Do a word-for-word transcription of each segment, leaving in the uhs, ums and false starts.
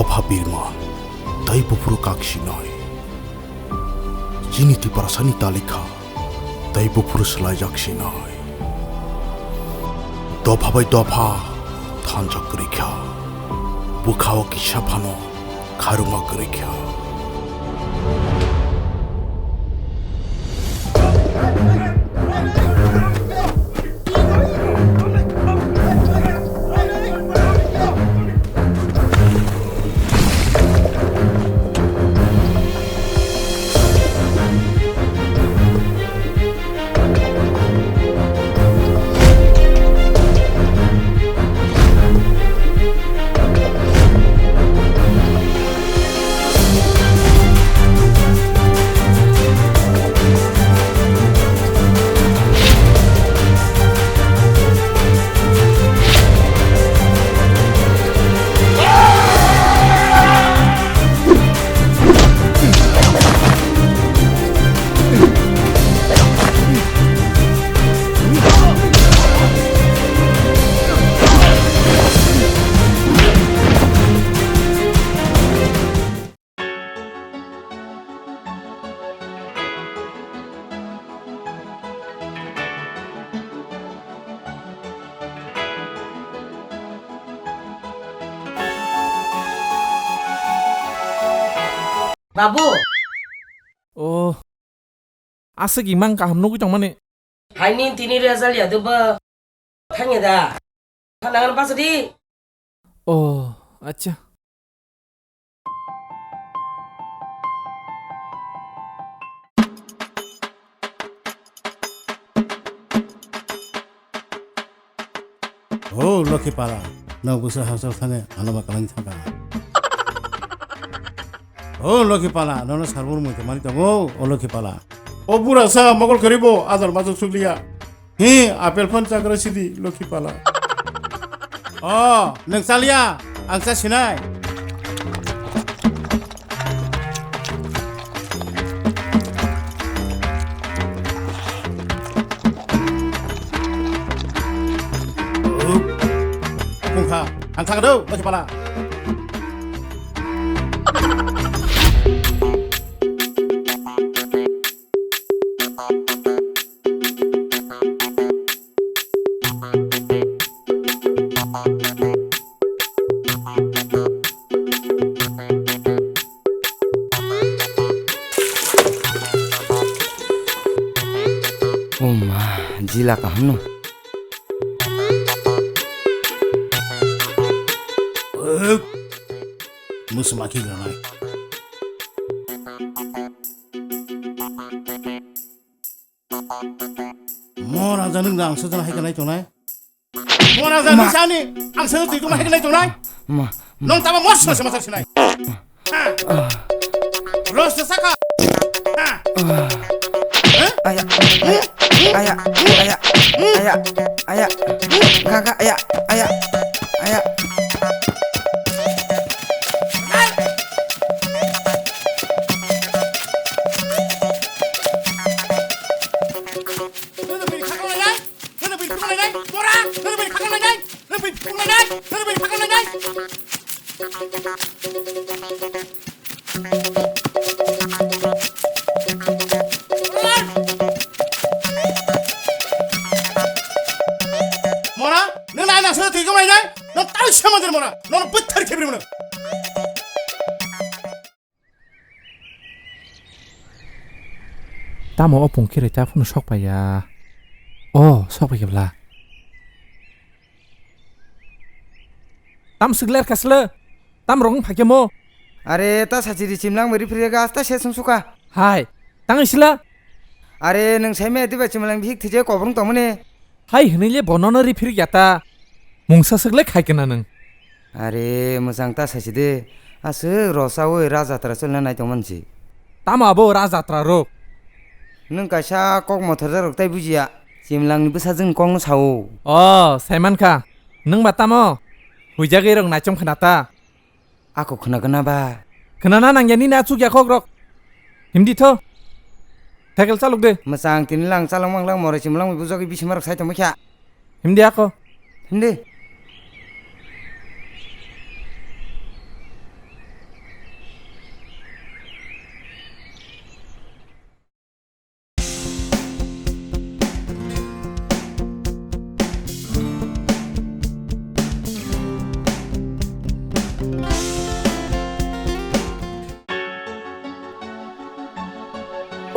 Pha birman, tei buphuru kak sinai. Chini Tiprasani talikha, tei buphuru swlaijak sinai. Dopha bai dopha thansa kwrwi kha. Bwkha-o kisa phano khairokma kwrwi kha. Babu. Oh. Aswk imang kaham nugwi tongmani. Haini tini result ya deba. Thangya da. Thanang basa di. Oh, acha. O Lokhi Pala, no busa hasal thane ano ma kalang thangka. O Lokhi Pala, nono sarbur mui mani tongo, o Lokhi Pala. O bura sa mogol karibo, adar majok sukliya. He, apple phone chakra sidi, Lokhi Pala. O, neng chalia, ang cha sinai. Kungkha, ang thang do, Lokhi Pala. O ma, jila kaham no. Musuma ki granai. Mo raja nung rang sejana hai kanai tongnai. Mo raja nung sani ang sejana twi tongma hai kanai tongnai. Ma. Nong tama mo sejana sejana sinai. Ros saka. Aya, aya, aya, aya, aya, aya, kaka, aya, aya, aya. Nang bini khakang lainai, nang bini khakang lainai, bora, nang bini khakang lainai, nang bini khakang lainai, nang bini khakang lainai. Mora, nang nai nang sa twi kong lainai, nang tau sama jer mora, nang bwthar khebri mora. Tamo o pungkhe reta phano sok paiya. O, sok paikhe bla. Tam sigler kasle. Tam rong phaikhe mo. Are, ta sachi di chimlang meri phriya ga asta se sum suka. Hai, tang isla. Are, nang sai me diba chimlang bihik thije kobrung tongmani. Hai hwnwi le bonono ri phirikya ta. Mungsa swk le khai kena nwng. Are, mwchang ta saisi de. Aswk rosaui rajatra cholna nai tongmani si. Tamo abo rajatra rok? Nwng kaisa kok mothorjak rok tai bujiya. Chimlangni bwsajwkni kokno sao. O, saimankha. Nwng ba tamo? Huijagwi rok naichom khna ta. Ako khwnagwna ba? Khwnana nangya nini achukya kokrok. Himdi tho. Tekel chalok de. Mwchang tini lang chalok manglang morai chimlang bujagwi bisinmarok sai tongmikha. Himdi ako. Himdi.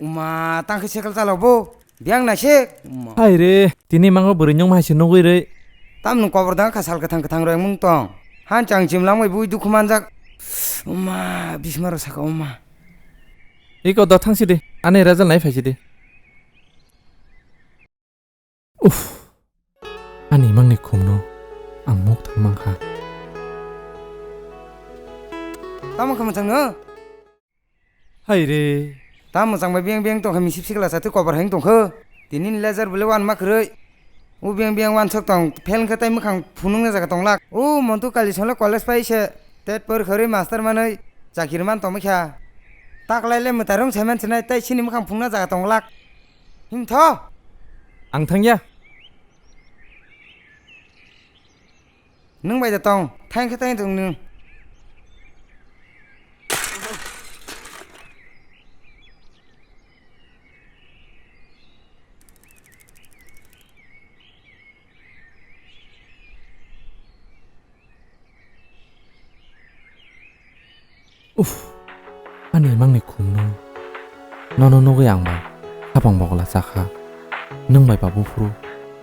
Uma, tang khe cycle chalok bo. Biyang naisik. Uma. Hai re, tini mango bwrwi nyong hai se nugwi rwi. Tam nwng kobor dang kha sal kwthang kwthang rwi mung tong. Han chang chim langbai bui dukhu manjak. Uma, bisma ro saka uma. Iko da thang sidi. Ani result nai phai sidi. Uff, ani mangni khumno ang muk thang mankha. Tamo kha mwchangno? Hai re. Tamo chang bai biyang biyang tongkha misip sikla satwi kobar heng tongkha. Tini ni lejar bwle wan ma kwrwi. U biyang biyang wan sok tong, phel wngkha tai mwkhang phunukna jaga tonglak. U montu kali solo college pai se, tet por khorwi master manwi chakiri man tongmikha. Taklai le mwtairung saiman sinai tai sini mwkhang phunukna jaga tonglak. Himtho. Ang thangya. Nwng bai da tong, thain khe thain tong nwng. Uff, ani mangni khumno. Nono nugwi ang bai hapang bokla chakha. Nwng bai ba buphuru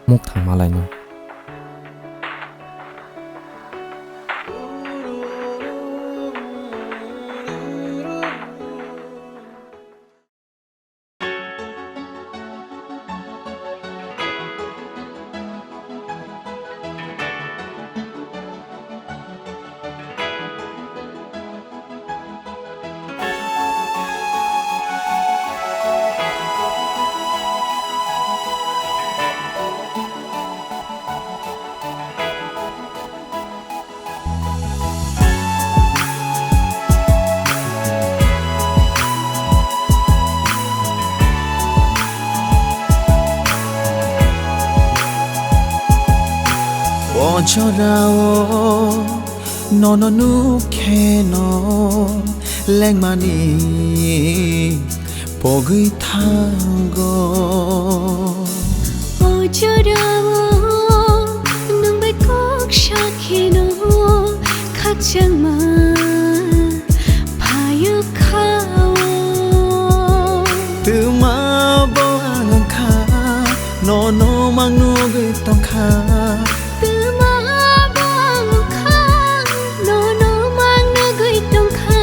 muk thangma laino. O jorao nono nukheno lengmani pogwi thango. O jorao nwng bai kok sakheno khakchangma phaio khao. Twma bo ang wngkha, nono mang nugwi tongkha. Twma bo ang wngkha, nono mang nugwi tongkha.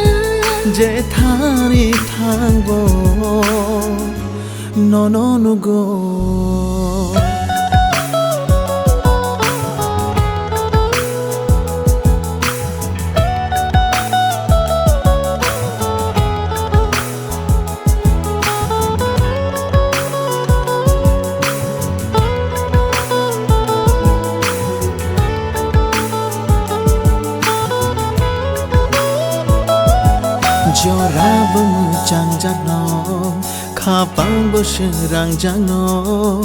Jethani thangbo nono nugo. Jora bo mwchangjakno, khapang bo srangjakno,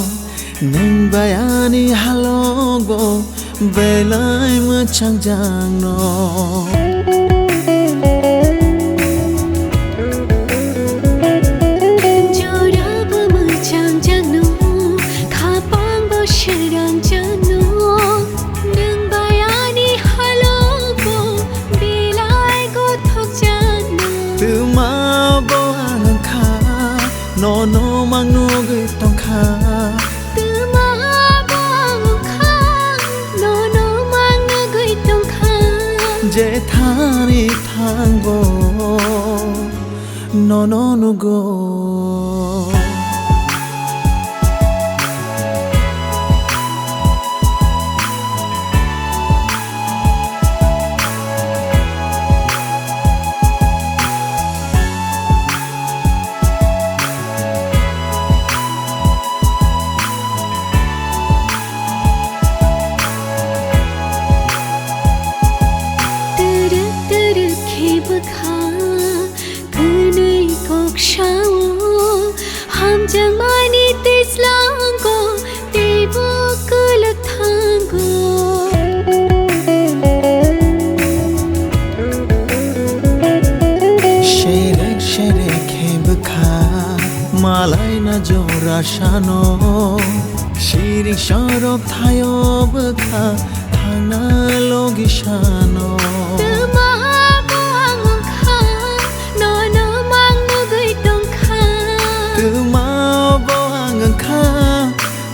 nwng bai ani halok bo belai mwchangjakno. Jora bo mwchangjakno, khapang bo srangjakno, nwng bai ani halok bo belai gothokjakno. Twma bo ang wngkha, nono mang nugwi tongkha. Twma bo ang wngkha, nono mang nugwi tongkha. Jethani thangbo nono nugo. Twrwk twrwk khe bwkha kwnwi kok sao. Ano, siring sorok thayo bwkha thangna logi sano. Tuma bo ang wngkha, nono mang nugwi tongkha. Tuma bo ang wngkha,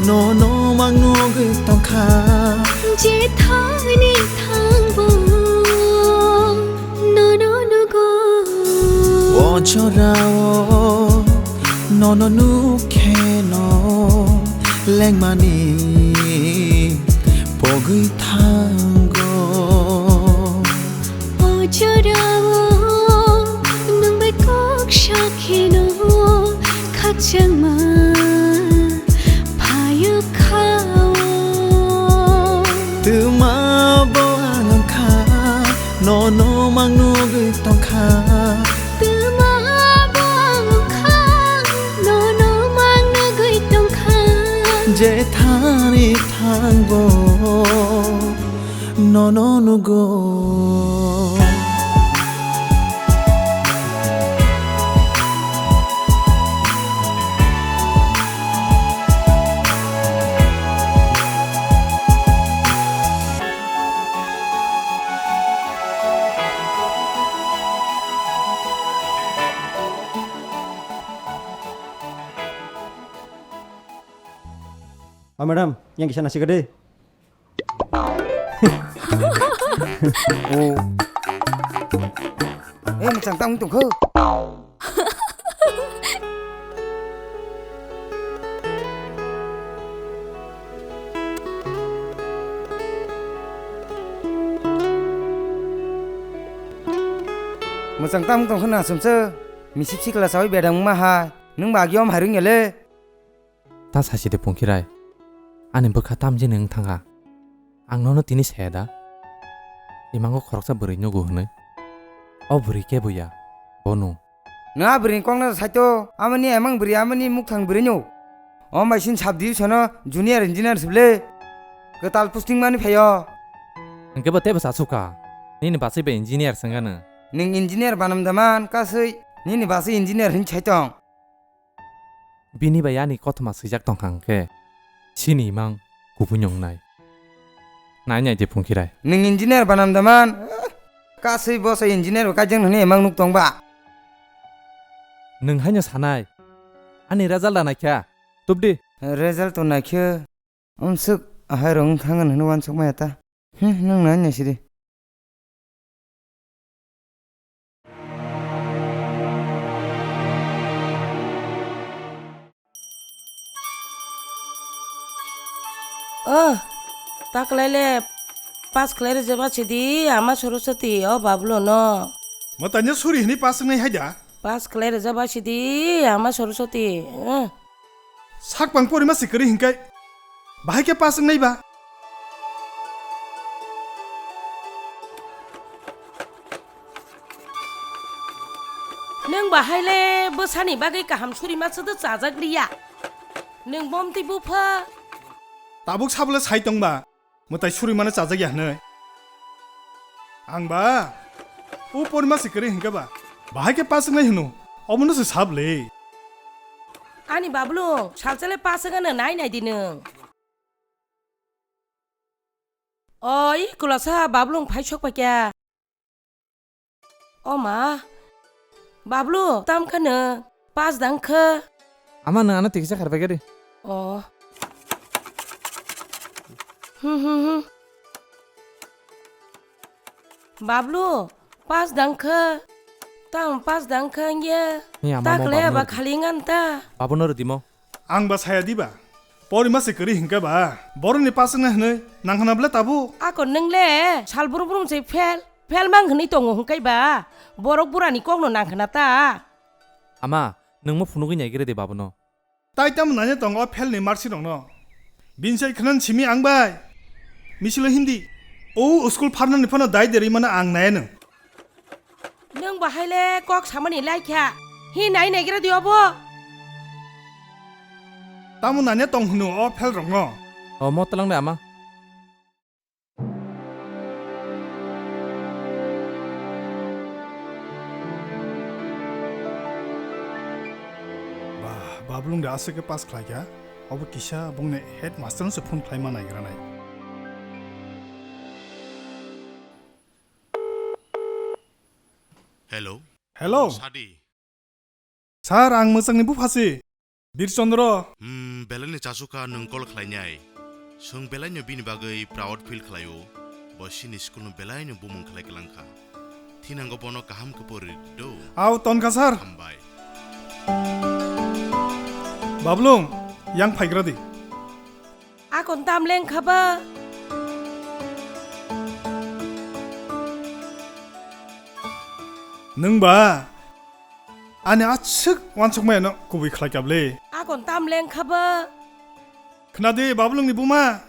nono mang nugwi tongkha. Jethani thangbo nono nugo. O jorao nono nukheno lengmani pogwi thango. O jorao nwng bai kok sakheno khakchangma phaio khao. Tuma bo ang wngkha, nono mang nugwi tongkha. Tuma bo ang wngkha, nono mang nugwi tongkha. Jethani thangbo nono nugo. O madam, yang kisa nasi gede. Oh. Eh, mwchang tang tongkho. Mwchang tang tongkho na sumse. Misip sikla sawi bedang ma hai. Nung ba agi om hairung yale. Ta sasi de Pongkhirai, ani bwkha tamjini wng thangkha. Ang nono tini saya da? Imango khoroksa bwrwi nugo hwnwi. O bwrwi kebo ya, bo nung. Nang a bwrwini kokno saito, amani emang bwrwi, amani mukthang bwrwi no. O mai sin sub division-o junior engineer sible. Kwtal posting mani phaio. Hwnkhe bo teibo chasukha. Nini bachwi bai engineer swngano. Nwng engineer banam da man, kasui. Nini bachwi engineer hwn saitong. Bini bai ani kothoma swijak tongkha hwnkhe, chini imang kubui wngnai. Nai nai de Pongkhirai. Nwng engineer banam da man? Kasui boso engineer bo kaijak nini imang nuk tong ba? Nwng haino sanai. Ani result da naikha. Tubdi. Result to naikhe. Umsuk ahai rong thangani hwnwi wansuk maya ta. Hmm, nwng nai nai sidi. Oh, ta kwlai le pass khlai rwjak ba sidi ama Saraswati o Bablu no. Mwtaino suri hwnwi pass wngnai hai da? Pass khlai rwjak ba sidi ama Saraswati. Eh. Sak pang porima si kwrwi hinkai. Bahai khe pass wngnai ba? Nwng bahai le bwsani bagwi kaham suri ma swdw chajak riya. Nwng bomtwi bupha. Tabuk sabole sai tong ba. Mwtai suri mano chajak ya hwnwi. Ang ba, o porima si kwrwi hwnkhe ba, bahai khe pass wngnai hwno, omono se sab le. Ani Bablu, salsa le pass wngano nai nai di nwng. Oi, kwlasa Bablu wng phai sok pai kha. O ma, Bablu, tam kha nwng? Pass dang kha? Ama nwng ano tikisa kharpai kha di. O. Hmm, hmm, hmm. Bablu, pass dang kha? Tam pass dang kha wngya? Ni ama ta mo khlai Bablu ba rwdi. Khali ngan ta. Bablu no rwdi mo. Ang ba saya diba? Porima se kwrwi hwnkhe ba, boroni pass wngna hwnwi nang hwna bwle tabuk? Ako nwng le sal brum brum se fail, fail mang hwnwi tongo hwnkhe ba, borok burani kokno nang hwna ta? Ama, nwng mo phunugwi naigra de Bablu no. Tai tamo nanya tongo o fail ni marksheet rokno? Bini sai khwnan simi ang bai. Misilo hindi. O school pharnani phano dai derwi mano ang naya nwng. Nwng bahai le kok samani lai kha. Hi nai naigra di obo? Tamo nanya tong hwno o fail rokno? O mo twlang de ama. Ba, Bablu de aswk khe pass khlai kha. Obo kisa bongni headmaster no se phone khlai ma naigranai. Hello. Hello. Sadi. Sir, ang mwchangni buphasi, Birchandra. Hmm, belaini chasukha nwng call khlainai. Chwng belaino bini bagwi proud feel khlaio. Bo chini schoolno belaino bumung khlai kwlangkha. Thinango bono kaham khe pori do. Au, tonkha, sir. Hambai. Bablung, yang phaigra di. Akon tam leng kha ba? Nwng ba ani aswk wansuk maya no kubui khlai kha bwle. Akon tam leng kha ba? Khna di, Bablung ni buma.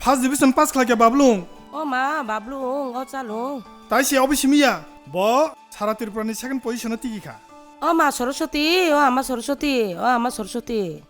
First division pass khlai kha Bablung. O ma, Bablung, o chalung. Tai se obo simi ya. Bo sara Tripura ni second position o tigi kha. O ma Saraswati, o ama Saraswati, o ama Saraswati.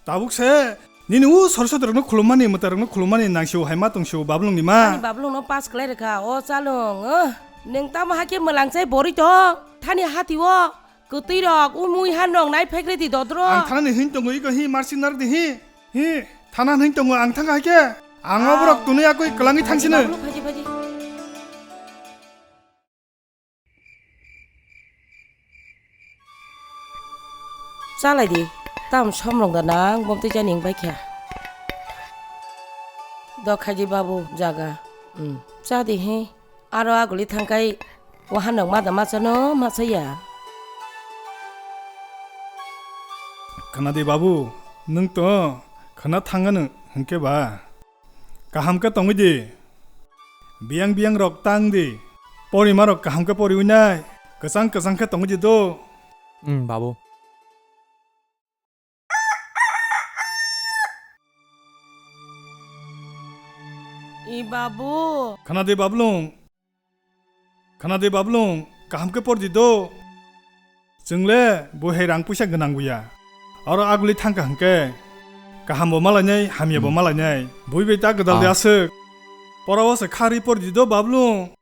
Tabuk se, nini u Saraswati rokno khulummani, mwtai rokno khulummani nang sio hai ma tong sio Bablung ni ma. Ani Bablung no pass khlai rwkha, o chalung, eh. Nwng tamo hakhe mwlang chai borwi tong, thani hati o, kwtwi rok, u mui ha nong nai phek redi dodro. Ang thana ni hin tongo, iko hi marsi nar di hi, hi, thana hin tongo, ang thang hakhe, ang o borok tunui akoi kwlangwi thang sino. Bablung phaji phaji. Chalai di, tam somrok da nang, bom twi chani wng bai kha. Dokhaidi babu, jaga. Hmm, cha di hi. Aro aguli thangkai, wahan rok ma da ma chano, ma cha ya. Khna di babu, nwng to khna thang ano, hwnkhe ba. Kaham khe tongwi di. Biyang biyang rok tang di. Porima rok kaham khe poriwi nai. Kwchang kwchang khe tongwi di do. Hmm, babu. I babu. Khna di Bablung. Khna di Bablung, kaham khe por di do. Chwng le bo hai rang puisa gwnang buya. Oro aguli thang kha hwnkhe kaham bo malainai, hamya bo malainai. Bui bai ta gwdal de aswk. Pora o se kha ri por di do Bablung.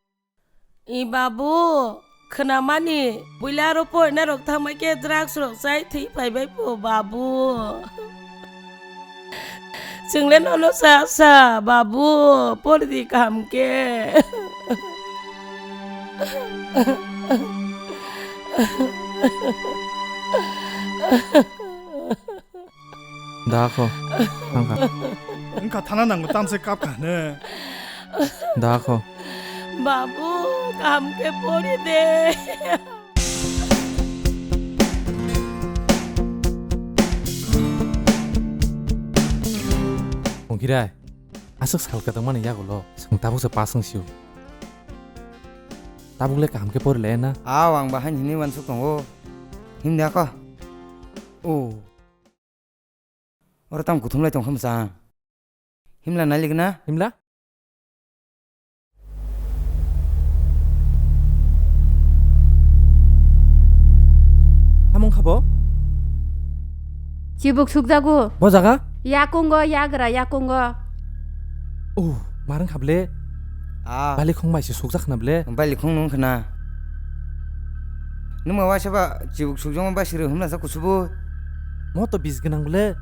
I babu, khwnamani, buila aro poina rok thangbai khe drugs rok chai thwi phaibai po babu. Chwng le nono sa sa, babu, por di kaham khe. Da kho, thang kha. Wngkha thana nango, tamse kap kha hwne. Da kho. Babu, kaham khe pori de. Ongkirai, aswk sal kwtangmani yagulo, chwng tabuksa pass wng sio. Tabuk le kaham khe pori le na? Aw, ang bahai hinwi uansuk tongo. Himdi ako. O. Oro tamo kuthumlai tongkha mwchang. Himla nailik na? Himla? Tamo wngkha bo? Chibuk sukjago. Bo jaga? Yakungo, yagra yakungo. Oh, ma wngkha ble? Ah. Balikhong bai se sukjak khna ble? Balikhong nung khna. Numa waisa ba chibuk sukjakma bai siri humna sa kusubu. Mo to bis gwnang ble.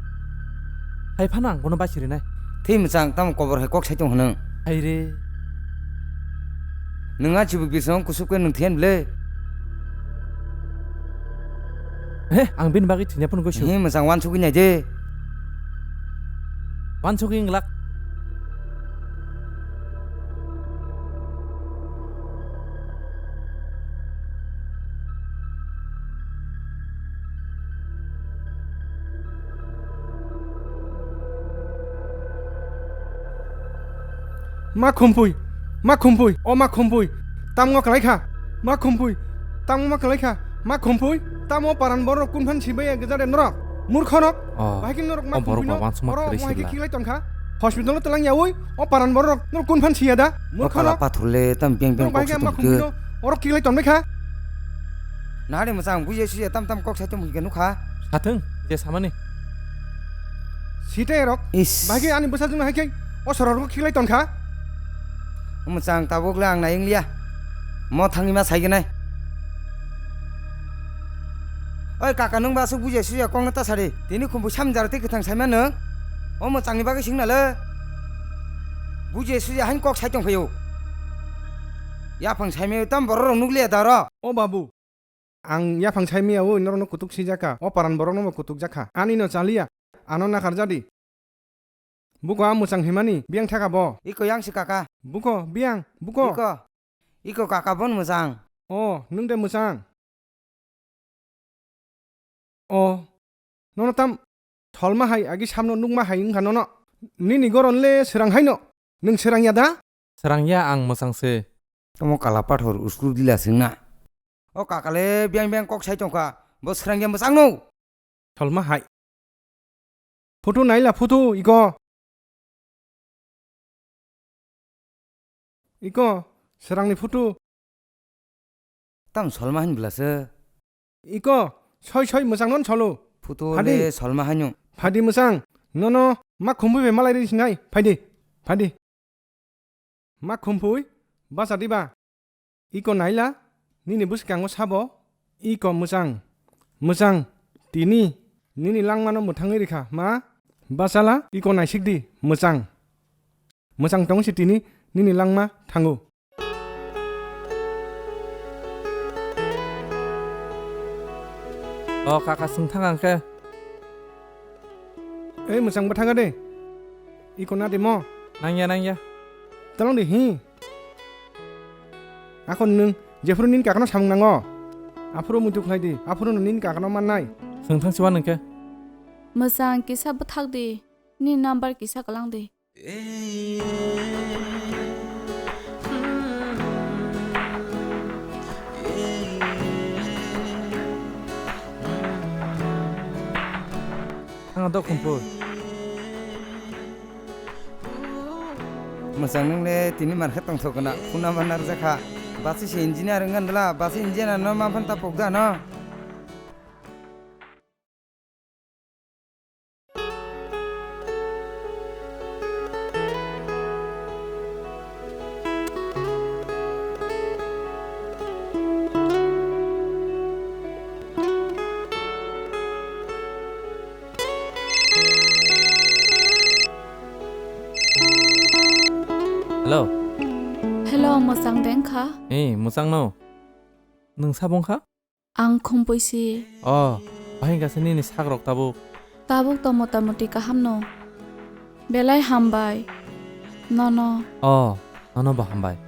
Hai phano ang bono bai sirinai. Thwi mwchang tamo kobor hai kok sai tong hwnang. Hai re. Nwng a chibuk bisong kusuk khe nwng thiyan ble. He, ang bini bagwi thwina phano goisu. He, mwchang wansugwi nai de. Wansugwi wng glak. Ma khumpui, ma khumpui, o ma khumpui, tamo kwlai kha? Ma khumpui, tamo ma kwlai kha? Ma khumpui, tamo paran borok kun phan si bai gajade norok? Murkho nok. Oh, bahai khe norok ma o borok khumpui no, ba wansukma oro kwrwi mohai khe sibla. Khiklai tongkha. Hospital no twlang yaui, o paran borok norok kun phan siya da? Murkho nok. Pathor le tam beng beng kok se tongkhe. Oro khiklai tongbai kha. Nari mwchang buya suya tam tam kok sai tongkhe nukha. Sathung, je samani. Site rok. Is. Bahai khe ani bwsa jwng hai khe o sorok rok khiklai tongkha. Mwchang tabuk le ang nai wng liya. Mo thangwi ma sai gwnai. Oi kaka, nwng ba aswk bujiya sujiya kokno ta sadi. Tini khumbu samjaro tei kwthang saima nwng. O mwchangni bagwi swngna le. Bujiya sujiya hain kok sai tongphaio. Yaphang saimaya tam borok rok nukliya da oro. O babu, ang yaphang saimaya oi norokno kutuk sijaka. O paran borokno bo kutuk jakha. Ani no chaliya. Ano nakarjadi. Buko a mwchang himani biyang thaka bo. Iko yang si kaka. Buko biyang, buko. Iko, iko kaka bon mwchang. O, nwng de mwchang. O, nono tam tholma hai agi samno nukma hai wngkha nono. Nini goron le srang haino. Nwng srang ya da? Srang ya, ang mwchang se. Tamo kala pathor uskur dila swngna. O kaka le biyang biyang kok sai tongkha. Bo srang ya mwchang no. Tholma hai. Photo naila photo iko. Iko, srangni photo. Tam solma hin bwlasa. Iko, soi soi mwchang non solo. Photo Phadi. Le solma hanyo. Phadi mwchang. Nono ma khumpui bai malai ri sinai. Phaidi. Phaidi. Ma khumpui, basa diba? Iko naila, nini bwskango sabo, iko mwchang, mwchang, tini, nini langmano mwthangwi rikha, ma? Bachala, iko naisik di, mwchang. Mwchang tong si tini, nini langma thango. O kaka, swng thang ang khe. Ei, mwchang bwthanga de. Iko na de mo. Nangya, nangya. Talong de hi. Akhon nwng jephuru nini kakano samung nango. Aphuru muitu khlai di. Aphuru no nini kakano mannai. Swng thang siwa nang khe. Mwchang kisa bwthak di. Nini number kisa kwlang di. Ang do khumpui. Mwchang nung le tini mar khe tongthok gana, phuna ma narwkjakha. Basi se engineer wngkha dwla, basi engineer no ma phanta pokda no. Hello. Hello, mwchang de wngkha? Eh, mwchang no. Nwng sabo wngkha? Ang khumpui si. Oh, bahai wngkha se nini sakrok tabuk? Tabuk to motamoti kaham no. Belai hambai. Nono. Oh, nono bo hambai.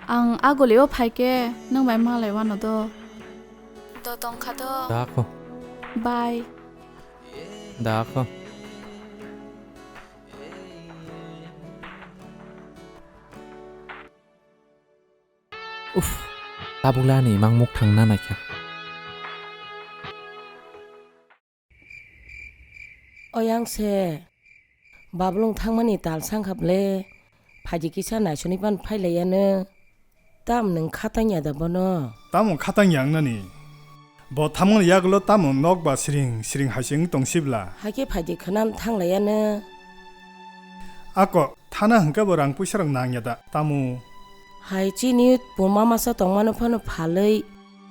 Ang aguli o phai khe nwng bai malai wano do. Do tongkha do. Da kho. Bye. Da kho. Uff, tabukle ani imang muk thangna naikha. Oyang se, Bablong thangmani tal sangkha ble, phaidi kisa naisoni pan phailaiyano. Tam nwng khatang ya da bono? Tamo khatang ya wngnani? Bo thamoni yagulo tamo nok ba siring siring hai se wng tong sibla? Hai khe phaidi khwnam thanglaiyano. Ako, thana hwnkhe bo rang puisa rok nang ya da, tamo? Hai chini puma masa tongmano phano phalwi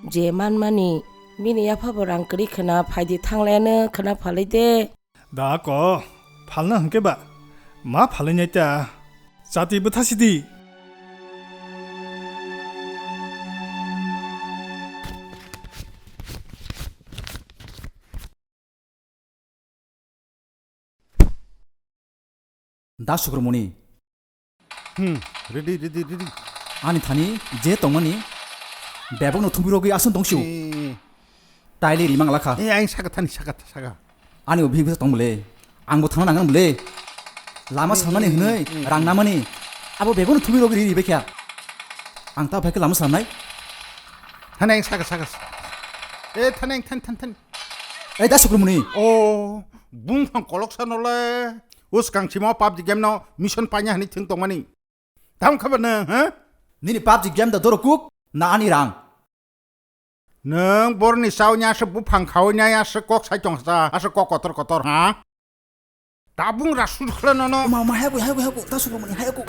je manmani, bini yapha bo rang kwrwi khwna phaidi thanglaiyano khwna phalwi de. Da ako, phalna hwnkhe ba, ma phalwi nai ta, chati bwtha sidi. Da Sukromoni. Hmm, ready, ready, ready. Ani thani je tongmani bebokno thumui rogwi aswk tongsiu. Eh. Taile rimang lakha. Eh, ang saka thani, saka, saka. Ani o bihik bisa tong bole. Ang bo thangna nangan bole. Lama eh, salmani eh, hwnwi, eh, eh, rang eh. Namani. Abo bebokno thumui rogwi ri, ri bekha. Ang ta bhai khe lama salnai. Thani ang saka, saka. Eh, thani ang, thani, thani, thani. Eh, da Sukromoni. Oh, bung phang kolok sa nole. Uskang simo PUBG game no mission panya hani thing tongmani. Tam khabar na, ha? Nini PUBG game da doro kuk na ani rang. Nang borni sauni asa buphang khaui nai asa kok sai tong sa, asa kok kotor kotor, ha? Tabung rasu khla nono. Uma, uma, hayaku, hayaku, hayaku, da Sukromoni, hayaku.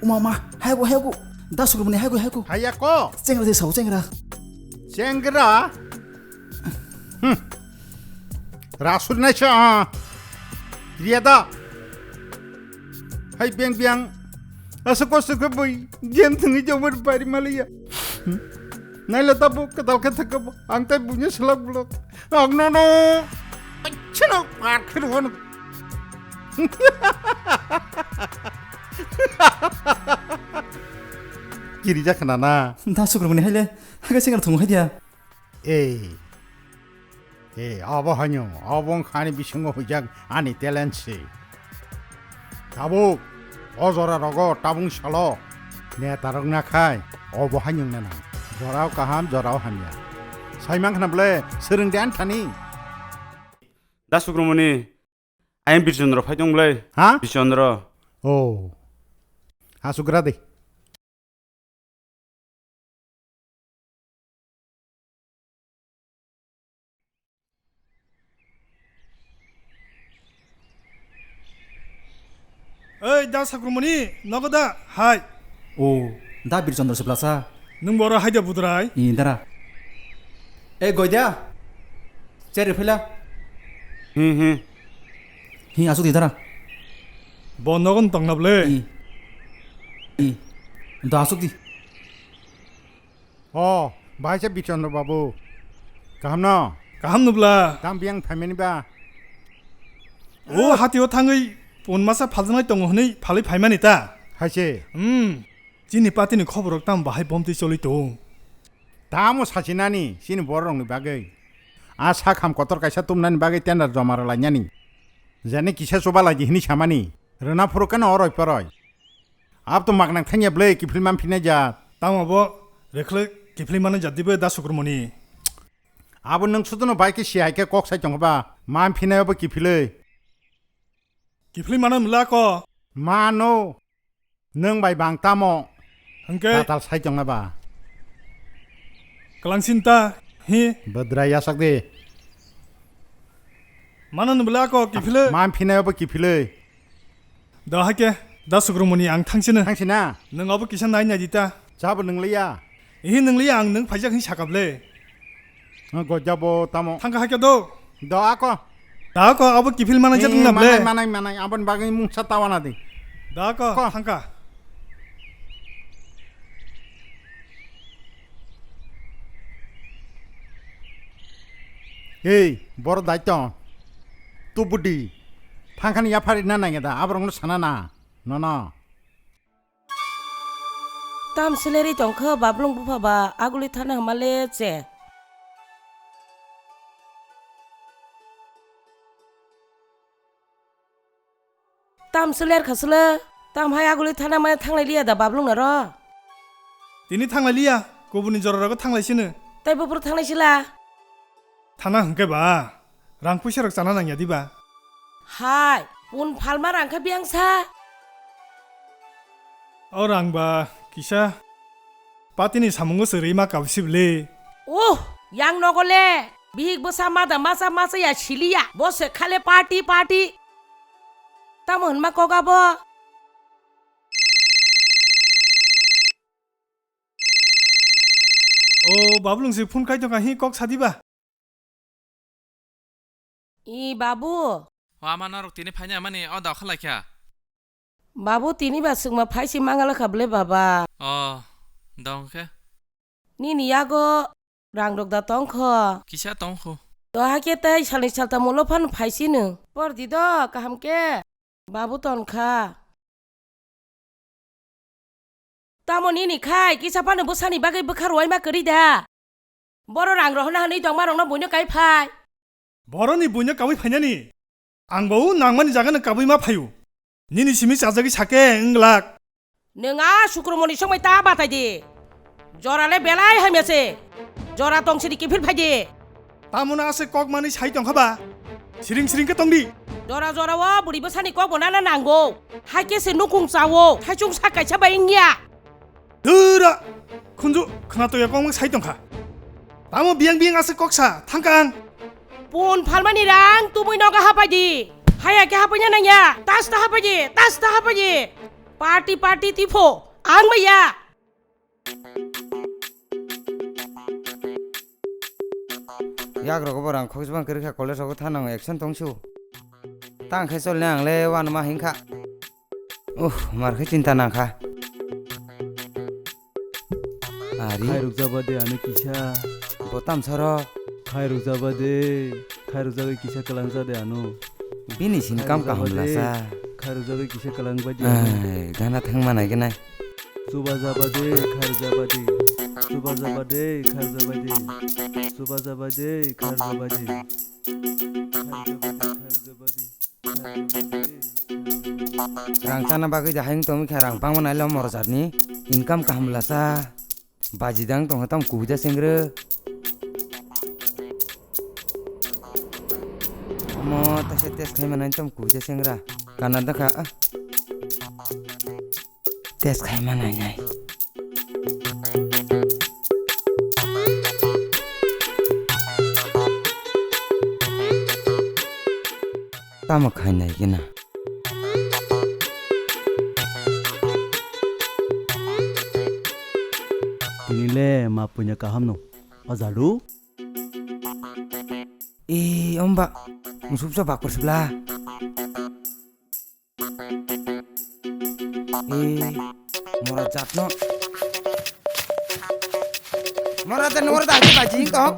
Uma, uma, hayaku, hayaku, da Sukromoni, hayaku, hayaku. Hayako. Chengra de sao, chengra. Chengra? Rasur naisa, ah. Riya da. Hai beng beng. Asa kosto khe bui. Gen thangwi jomor bari maliya. Naila tabuk kadal khe thakabo. Ang tai bunya selak bulak. Ang nono. Chino parkhe ruhon. Kiri jakha na na. Da Sukrumoni haile. Haga singar thung hai dia. Ei. Ei, abo hanyo, abo wngkha ani bisingo huijak ani talent se. Tabuk, o jora rogo tabung salo. Neta rok nakhai, obo hanyo nana. Jorao kaham, jorao hamya. Saimang khna ble, swrwng de anthani. Da Sukrumoni, ayang Birchandra phai tong ble. Ha? Birchandra. Oh. Asugra de. Ei, da Sakrumoni, nogo da? Hai. O, da Birchandra Siplasa. Nwng boro hai da budrai? I, dara. Ei, goida. Cheri phila. Hi, hi. Hi, asuk di dara. Bo nogon tongna ble. I. I. Da asuk di. O, bahai se Birchandra babu. Kaham no? Kaham nubla. Tam biyang phaimani ba? O hati o thangwi pon masa phaljaknai tongo hwnwi phalwi phaimani ta? Hai se. Hmm. Chini party ni khoborok tam bahai bomtwi choli tong? Tamo sachinani chini bororokni bagwi? A sak ham kotor kaisa tumnani bagwi tender joma rwlainani. Jani kisa chuba laidi hwnwi samani. Rwna phuru keno oroi poroi. Abo to maknang thangya ble kiphilma phinai jat. Tamo bo rekhle kiphilmani jat dibe da Sukrumoni. Abo nwng sudono bai khe si hai khe kok sai tongba. Ma phinai obo kiphilwi. Kiphilmano mla ko. Mano. Nwng bai bang tamo. Hwnkhe? Tatal sai tongna ba. Kwlangsin ta, hi? Bodrai yasak de. Mano ni bwle ako kiphilwi? Ma phinai obo kiphilwi. Da haike, da Sukrumoni ang thangsino. Thangsina? Nwng obo kisa nai nai di ta. Chabo nwngliya. Ihi nwngliya ang nwng phaijak hin sakable. Gojabo tamo. Thangka haike do. Do ako. Da ako abo kiphil manai jat wngna ble. Manai, manai, manai. Aboni bagwi mungsa tawana di. Da ako, ko. Thangka. Ei, boro daitong. Tubudi. Thangkani yaphari na nangya da. Aborokno sana na. Nono. Tam sileri tongkha bablung bupha ba aguli thana hama le che. Tam siler khasle, tam hai aguli thana mane thanglai liya da bablung naro. Tini thanglai liya, kubuni jora rogo thanglai sino. Tai bupru thanglai sila. Thana hwnkhe ba, rang puisa rok chana nangya diba? Hai, pun phalma rang khe biyang sa? O rang ba kisa patini samungo se rima kabsibli. Uh, yang nogo le, bihik bwsa mada masa masa ya siliya, bo se khale party party. Tamo hwnma kok abo? O bablung se phone khai tongkha hi kok sadiba? I babu. O ama norok tini phaina mani o da khalai kha. Babu tini ba swkma phaisi mangala kha ble baba. O dong khe. Nini yago rang rok da tong kho. Kisa tong kho. To hakhe tei salni saltam ulo phan phaisi nung. Por di do kaham khe. Babu ton kha. Tamo nini khai kisa phano bwsani bagwi bwkha rwai ma kwrwi da. Boro rang rohorna hwnwi tongma rokno buino kai phai. Boroni buino kawi phainani. Ang bo nangmani jagano kawi ma phaio. Nini simi chajagwi sake wng glak. Nwng a Sukrumoni songbai ta batai di. Jora le belai hamya se. Jora tong sidi kiphil phai di. Tamoni ase kok mani sai tongkha ba? Siring siring khe tongdi. Jora jora o bwrwi bwsani kok bo nana nango. Hai khe se nukung chawo. Thaichung sa kaisa bai wngya. Dura! Khunju khna toya kok sai tongkha. Tamo biyang biyang ase kok sa thangkang. Pun phalmani rang tubui noga hapai di. Haya khe hapai na nangya. Tas ta hapai di. Tas ta hapai di. Party party tifo. Ang maya. Yak rogo bo rang khokjabang kwrwi kha, college rogo thanang action tong su. Tang khe chol ne ang le wanama hing kha. Uh, mar khe chinta nang kha. Ari. Khairok jaba de ano kisa. Bo tamsaro. Khairok jaba de. Khairok jaba kisa kwlangja de ano. Bini sin kam kaham lasa. Khairok jaba kisa kwlang bai de ano. Ai, gana thang manai gana. Chuba jaba de, khairok jaba de. Chuba jaba de, khairok jaba de. Chuba jaba de, khairok jaba de. Khairok jaba de, khairok jaba de. Rang chana bagwi da hayung tongwi kha, rang bangma nailo morajatni income kaham lasa. Baji dang tongkha tam kubui da sengra. Omo taisa test khai manai tam kubui da sengra. Kana da kha, ah. Test khai manai nai. Tamo khai nai gina. Tini le ma punya kaham no. Ajalu. E, omba. Musupsa bakor sibla. E, mora jatno. Mora jatno, mora jatno, baji tong.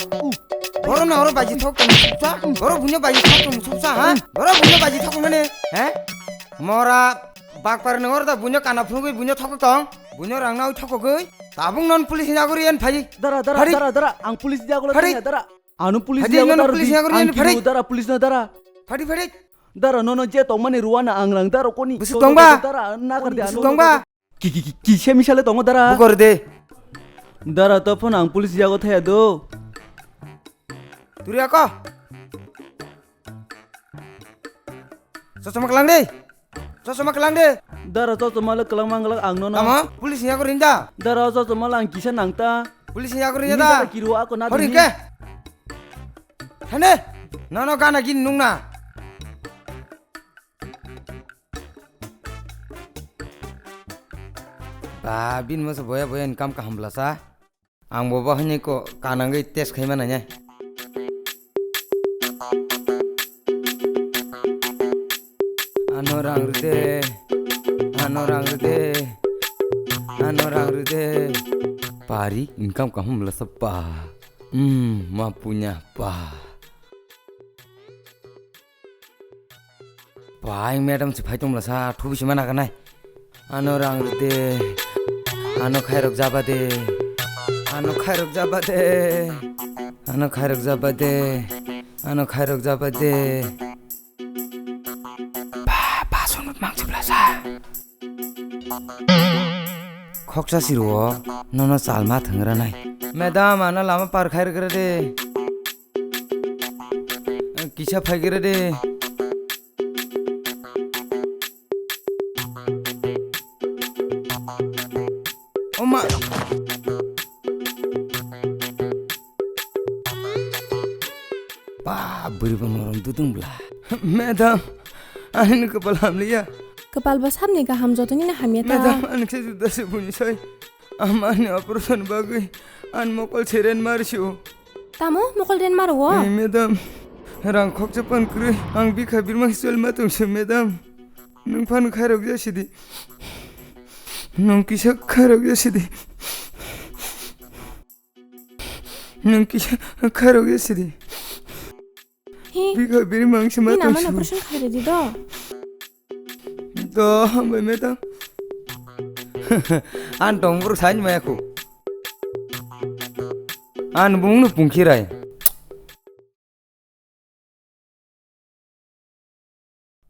Boro na oro baji thok tong supsa. Boro bunyo baji thok tong supsa, ha? Boro bunyo baji thok mane, ha? Mora bakpar na oro da bunyo kana phunugwi bunyo thok tong. Bunyo rang nau thok gwi. Tabung non police ni agori en phai. Dara, dara, Phari. Dara, dara. Ang police ni agori Phari. Dara. Anu police Phari, ni agori nono dara police di. Ni agori Ang en phari. Kiru dara police na dara. Phari, phari. Dara nono je tongmani ruana ang rang dara koni. Busuk Tono tongba? Dara nakar de Busuk ano tongba? Ki, ki, ki, ki, se misale tongo dara. Bukor de. Dara to phone ang police yago thaya do. Turi ako. Sosoma kelang de. Sosoma kelang de. Dara sosoma le kelang mangla ang nono. Tamo? Police yago rinda. Dara sosoma le ang kisa nangta. Police yago rinda Ini da. Dara kiru ako na Hori dini. Ke. Hane. Nono gana gin nungna. Ba, bini masa boya boya income kaham bwlasa. Ang bo bo haini ko kanangwi test khai mana nya. Ano rang rwde, ano rang rwde, ano rang rwde. Pari income kaham bwlasa ba. Hmm, ma punya ba. Bai, madam se phai tongla sa, thubi se mana kanai. Ano rang de, ano khairok jaba de, ano khairok jaba de, ano khairok jaba de, ano khairok jaba de. Ba, ba, sunut mang chibla sa. Khoksa siro, nono chalma thangra nai. Madam, ano lama par khair kre de. Kisa phai kre de. Oma. Ba, bwrwi bo morom dudung bla. Madam, ani no kapal hamliya. Kapal bo sabni kaham, jotoni no hamya ta. Madam, ani khe juda se buni sai. Ama ani operation bagwi ani mokol seren marsiu. Tamo mokol den maro wo? Eh, madam, rang khoksa pan kwrwi. Ang bikha birma chol ma tongse, madam. Nwng phano khairok jasidi. Nwng kisa khairok jasidi. Nwng kisa khairok jasidi. Hi. Bikha birma ang se ma Ni nama tongse. Operation khairidi do. Do, hambai madam. An tong bro sain maya ko. An bung no pungkhirai.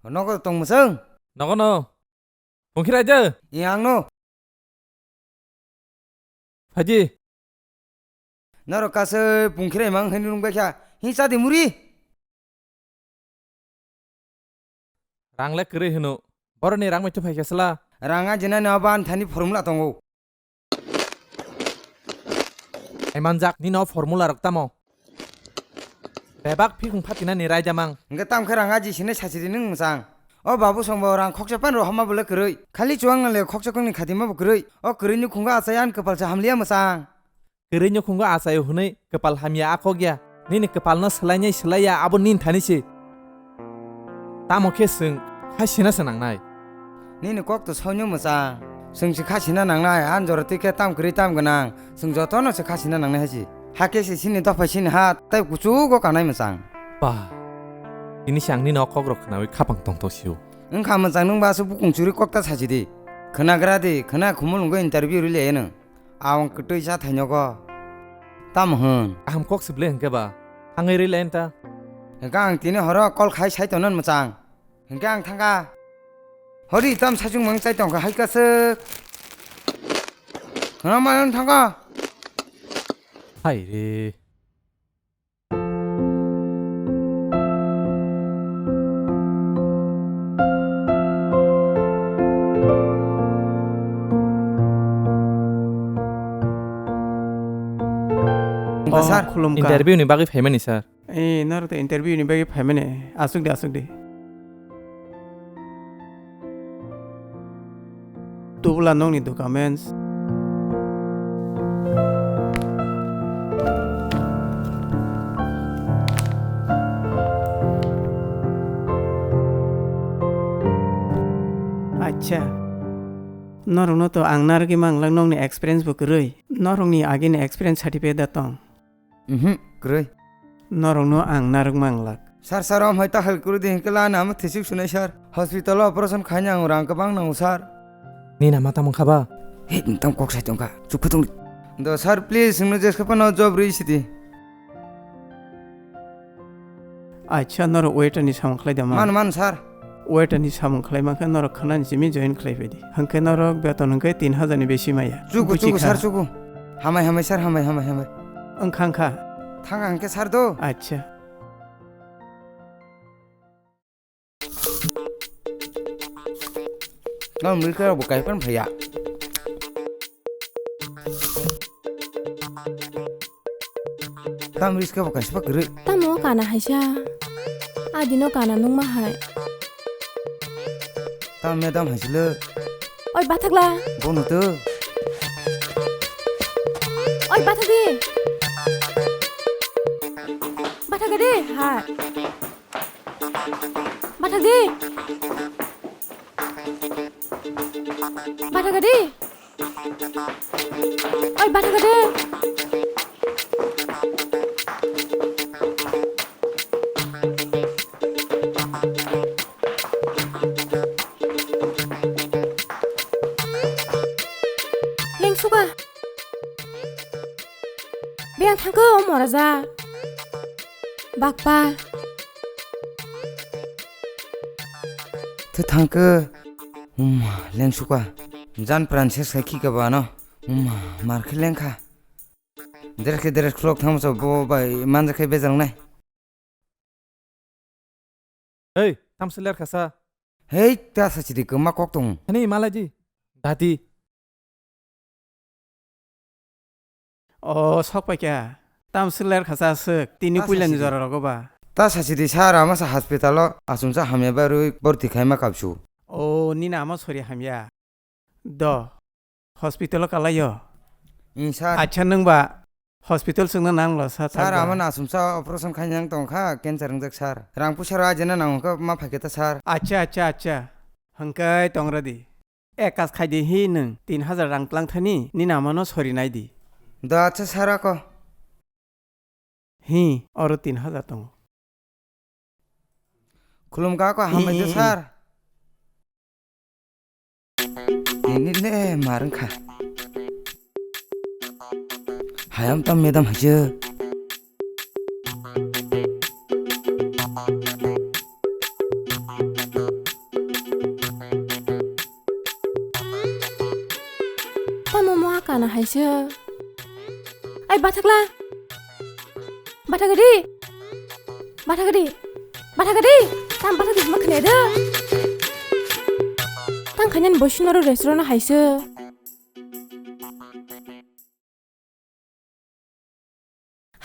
Nogo tong musung? Nogo no. Pungkhirai je? Iyang no. Phaji. Naro kasai pungkhirai mang haini rung baikha. Hi chadi muri? Rang le kwrwi hwno. Boroni rang mai tuphaikha sla. Rang a jinani abo ani thani formula tongo. Ai manjak, nini o formula rok tamo? Bebak phikung phatinani raidamang. Hwnkhe tamo khe rang aji sinai sachiri nwng mwchang. O babu songbo rang khoksa pan rohorma bole kwrwi. Khali chuwang nang le khoksa kongni khatima bo kwrwi. O kwrwini khungo achai ani kwpal se hamliya mwchang. Kwrwini khungo achai hwnwi kwpal hamya a khok ya. Nini kwpalno swlainai swlaiya abo nini thani se. Tamo khe chwng kha sina se nangnai. Nini kok to soino mwchang. Chwng se kha sina nangnai, an jora twi khe tam kwrwi tam gwnang. Chwng jotono se kha sina nangnai hai se. Hakhe se sini dophai sini ha, tei kuchugo kanai mwchang. Ba, tini se ang nini o kokrok khnaui khapang tongtho sio. Wngkha mwchang, nwng ba aswk bukung churi kok ta sachi di. Khwnagra di, khwna khumul wngwi interview rwlai nw. Ang kwtwi cha thainogo. Tamo hwn? Kaham kok se ble hwnkhe ba. Thangwi rwlai ta. Hwnkhe ang tini horo call khai sai tongna mwchang. Hwnkhe ang thangkha. Hori tam sachung mang chai tongkha hai kaswk. Khwna ma thangkha. Hai re. Wngkha, oh, sir. Khulumkha. Interview ni bagwi phaimani, sir. Eh, norok to interview ni bagwi phaimani. Aswk de, aswk de. Tubula nokni documents. Acha. Norokno to ang narwgwi manglak, nokni experience bo kwrwi. Norokni agini experience certificate da tong? Mhm, kwrwi. Norokno ang narwk manglak. Sir, sir, om hai ta hal kwrwi di hwnkhe lana amo thisik sunai, sir. Hospital o operation khaina ang rang kwbang nango, sir. Nini nama tamo kha ba? He, nwng tam kok sai tongkha. Chukhu tong. Do, sir, please, nwngno jeska phano job rwi sidi. Acha, norok waiter ni samung khlai da man? Man, man, sir. Waiter ni samung khlai mankhe norok khwnani simi join khlai phaidi. Hwnkhe norok beton hwnkhe tin hajar ni besi maya. Chuku, chuku, sir, chuku. Hamai, hamai, sir, hamai, hamai, hamai. Wngkha, wngkha. Thang hwnkhe, sir, do. Acha. Nang mui khe bo kai pan phaya. Tam risk bo kaisa kwrwi. Tamo kana haisa. Adino kana nungma hai. Tam madam haisile. Oi, bathakla. Bono to. Oi, bathak di. Bathak di. Hai. Bathak di. Bathak di. Oi, bathak di. Lengsuka. Biyang thangkhe o moraja. Bakpa. Twi thangkhe. Umma, lengsuka. Jan pran se sai khika bano. Umma, mar khe lengkha. Dres khe dres khulok thangmasa bo bai manja khe bejangnai. Ei, thamsi ler khasa. Hei, ta sachidi kwma kok tong. Ani malai di. Dati. O, sok paikha. Thamsi ler khasa aswk. Tini puilani jora rogo ba. Ta sachidi sir, ama sa hospital o achumsa hamya barwi borti khaima kapsu. O, nini ama sori hamya. Do, hospital o kalaio? Ing, sir. Acha, nwng ba hospital swngna nanglo, sir, sir, thangba. Amo nasumsa operation khainang tongkha, cancer wngjak, sir. Rang puisa rw ajina nang wngkha, ma phaikhe ta, sir. Acha, acha, acha. Hwnkhe tongra di. Ekas khaidi hi nwng tin hajar rang tlang thani, nini amano sori nai di. Do, acha, sir, ako. Hi, oro tin hajar tongo. Khulumkha ko, hambai de, hi, hi, hi, sir. Tini le mar wngkha. Hayam tam madam haise. Tamo mo kana haise. Ai, bathakla. Bathakdi. Bathakdi. Bathakdi. Tam bathakdi ma khne de. Tang khanyan bosinaro restaurant haise.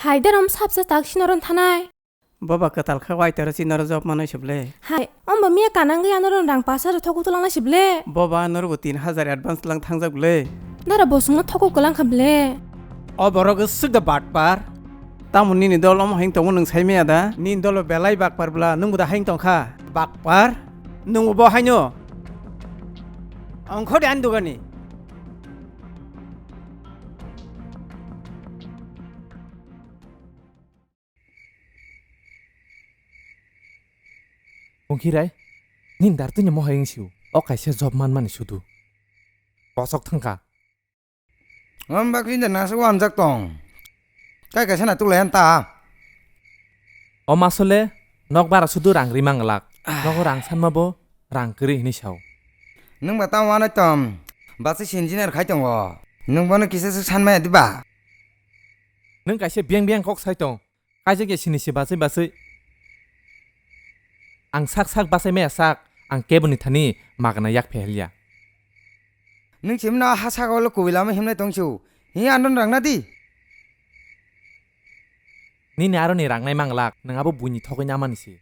Hai, daram sapsa tak sinoron thanai. Boba kwtal kha, waitaro chinaro job manwi suble. Hai, omba miya kanang ya noron rang pas hajar thoku tulang nai suble. Boba norbo tin hajar advance lang thangjak ble. Dara bosongno thoku kwlang kha ble. O borok swk da batpar. Tamo nini dol omo haino tongo nwng sai maya da? Nini dolo belai bakpar bwla, nwngbo da haino tongkha? Bakpar? Nwngbo bo haino? Ongkho de ani dugani. Pungkhirai, nini dar twino mohai wng sio. O kaisa job manmani sudu. Bosok thangkha. Om bakri da nasa wanjak tong. Kai kaisa na tuklai ta. O masole, nok bara sudu rang ri manglak. Ah. Nogo rang sanma bo, rang kwrwi hinwi sao. Nwng ba tamo wanai tom. Basi si engineer khai tongo. Nwng bono kisa swk sanmaya diba? Nwng kaisa biyang biyang kok sai tong. Kaisa khe sini se bachai bachai. Ang sak sak bachai maya sak, ang keboni thani magna yak phehelya. Nwng simi no ha saka ulo kubui lama himnai tong su. Hi andon rang na di. Nini aro ni rang nai manglak, nwng abo buini thogwi namani se.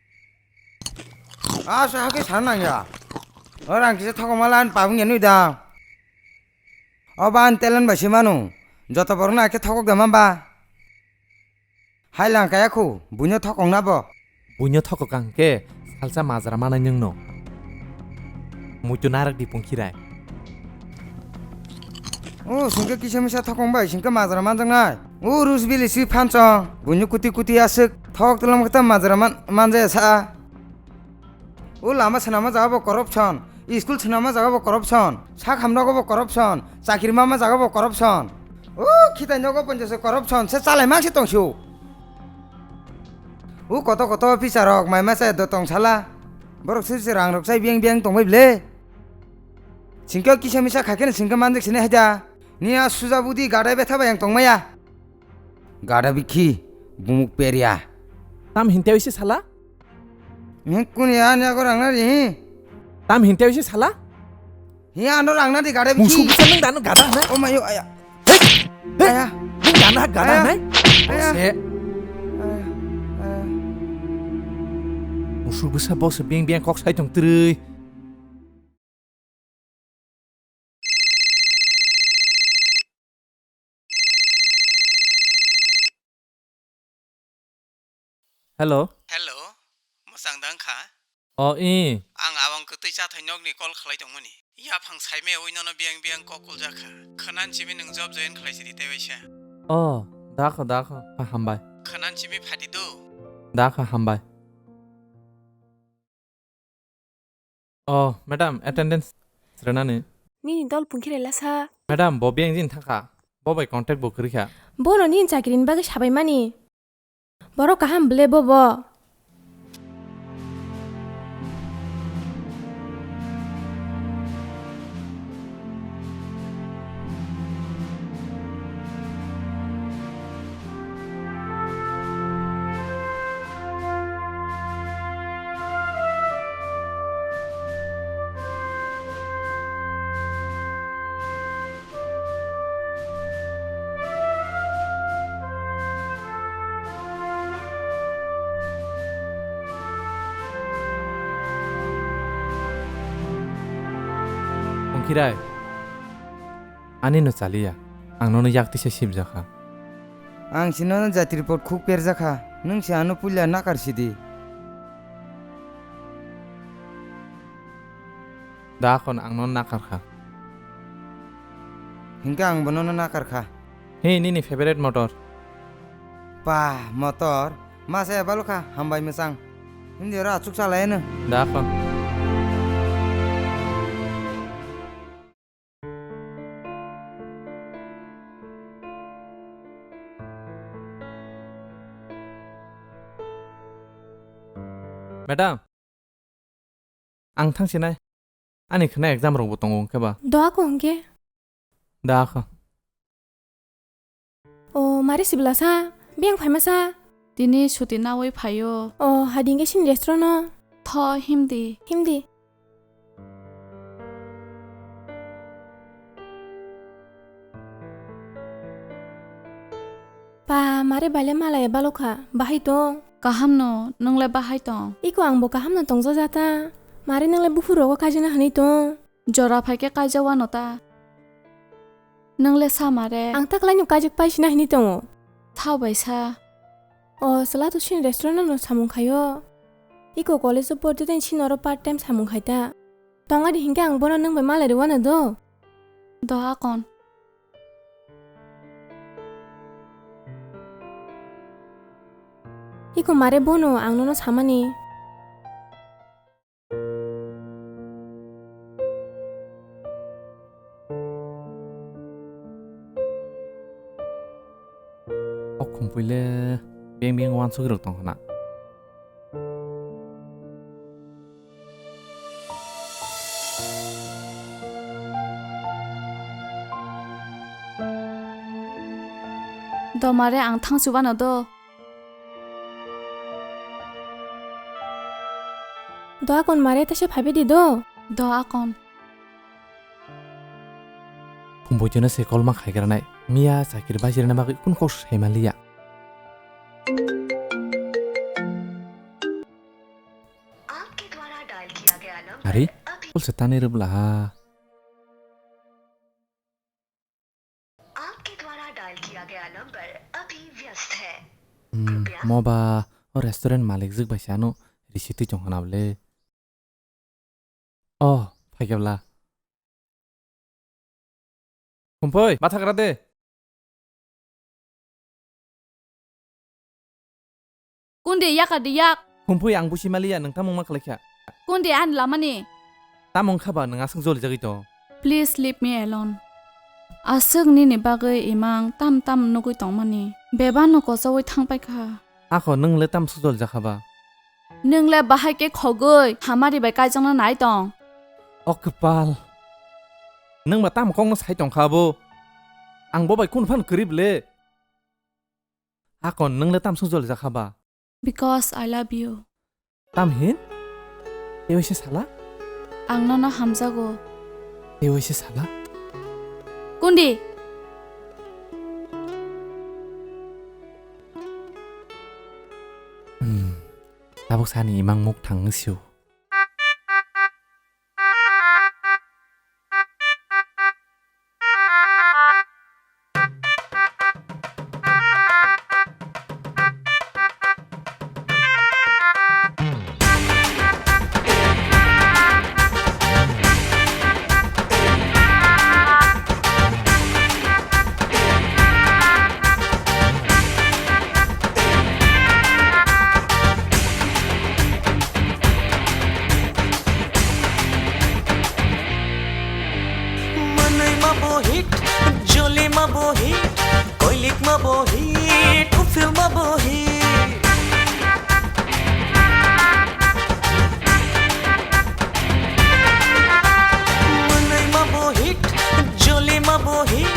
Asa hakhe sana nangya. O rang kisa thogma lan pabung ya nui da. O ban telan bai se manu. Joto borok no akhe thogok da mamba. Hai lang kaya khu, buino thokong na bo. Buino thokok ang khe salsa majra manai nwngno. Muitu narak di pungkhirai. O singke kisa misa thokong bai singke majra manjaknai. O rusbili si phanchong. Buino kuti kuti aswk thok tlam kata majra man manjaya sa. O lama swnama jaga bo corruption, school swnama jaga bo corruption, sak hamnogo bo corruption, chakri mama jaga bo corruption. O khitai nogo ponchaso corruption se chalai mak se tong sio. O koto koto officer rok mai masa do tong sala. Borok sir se rang rok sai biang biang tong bai ble. Singke kisa misa khaikhe singke manjak sini haida. Ni a suja budi gadai betha bai ang tong maya. Gada bikhi, bumuk peria. Tam hinte oise sala? Ni kuni ani ago rang na ri. Tam hinte oise sala? Hi ano rang na di gada bikhi. Musu bisa nang dano gada na? Oh mayo aya. Hey! Hey! Aya. Nang dano gada na? Aya. Aya. Ose. Aya. Aya. Musu bisa bos biang biang kok sai tong trui. Hello. Hello, mwchang dang kha? O, i. Ang abang kwtwi chathai nokni call khlai tongmani. Yaphang saimaya ui nono biyang biyang kok kuljak kha. Khwnan simi nwng job join khlai sidi tei waisa. O, dakho, dakho. Ha, hambai. Khwnan simi phadi do. Dakho, hambai. Oh, madam, attendance srenani. Nini dol pungkhi rela sa. Madam, bo biyang jin thangkha. Bo bai contact bo kwrwi kha. Bono nini chakrini bagwi sabai mani. Borok kaham ble bobo. Pungkhirai, ani no chaliya, ang nono yak tisa sibjakha. Ang si nono jati report khuk perjakha, nwng si ano puila nakar sidi. Da khon ang nono nakar kha. Hinkhe ang bo nono nakar kha. He, nini favorite motor? Pa, motor? Masa ya balukha, hambai mwchang. Hindi ora achuk chalai no. Da khon. Madam. Ang thang sinai. Ani khna exam rok bo tongo hwnkhe ba. Doa ko hwnkhe? Da kha. O, mari sibla sa? Biyang phaima sa? Tini suti nawi phaio. O, hadi hwnkhe sini restaurant no? Tho, himdi. Himdi. Pa, mare baile malai balokha, bahai tong? Kaham no, nwng le bahai tong? Iko ang bo kaham no tongjaja ta. Mare nwng le buphuru rogo kaijana hinwi tong? Jora phai khe kaijak wano ta. Nwng le sa mare? Ang ta kwlai no kaijak paisina hinwi tongo. Thao bai sa. O, chwla to chini restaurant no samung khaio. Iko college o porti tei chini oro part time samung khai ta. Tongadi hinkhe ang bono nwng bai malai rwano do. Do akon. Iko mare bono ang nono samani. O khumpui le beng beng uansuk rok tong khna. Domare ang thangsu bano do. Do akon mare ta se phaibe di do. Do akon. Phung boitino se kolma khaigranai. Miya chakiri bajirina bagwi kun kok sai manliya. Ari, kol se tani rwbla ha. आपके द्वारा डायल किया गया नंबर अभी व्यस्त है। Hmm, कृपया mo ba o restaurant malik jwk bai se ano risi twi tong khna bwle. Oh, phaikhe bwla. Khumpui, bathagra de. Kundi yak adi yak. Khumpui ang busi maliya nwng tamung ma khlaikha. Kundi ani lamani. Tamung khaba nwng aswk joli jagwi tong. Please leave me alone. Aswk nini bagwi imang tam tam nugwi tongmani. Bebano kochowui thangpaikha. Akho nwng le tamswk joli jakhaba. Nwng le bahai khe khogwi hamari bai kaijakna nai tong. O kwpal. Nwng ba tam kokno sai tongkha abo. Ang bo bai kunu phano kwrwi bwle. Akon, nwng le tamswk joli jakhaba? Because I love you. Tam hin? Tei waisa sala? Ang nono hamjago. Tei waisa sala? Kundi? Hmm. Tabuk sani imang muk thang sio. Manwi ma bo hit, joli ma bo hit, koilik ma bo hit, ufil ma bo hit. Manwi ma bo hit, joli ma bo hit,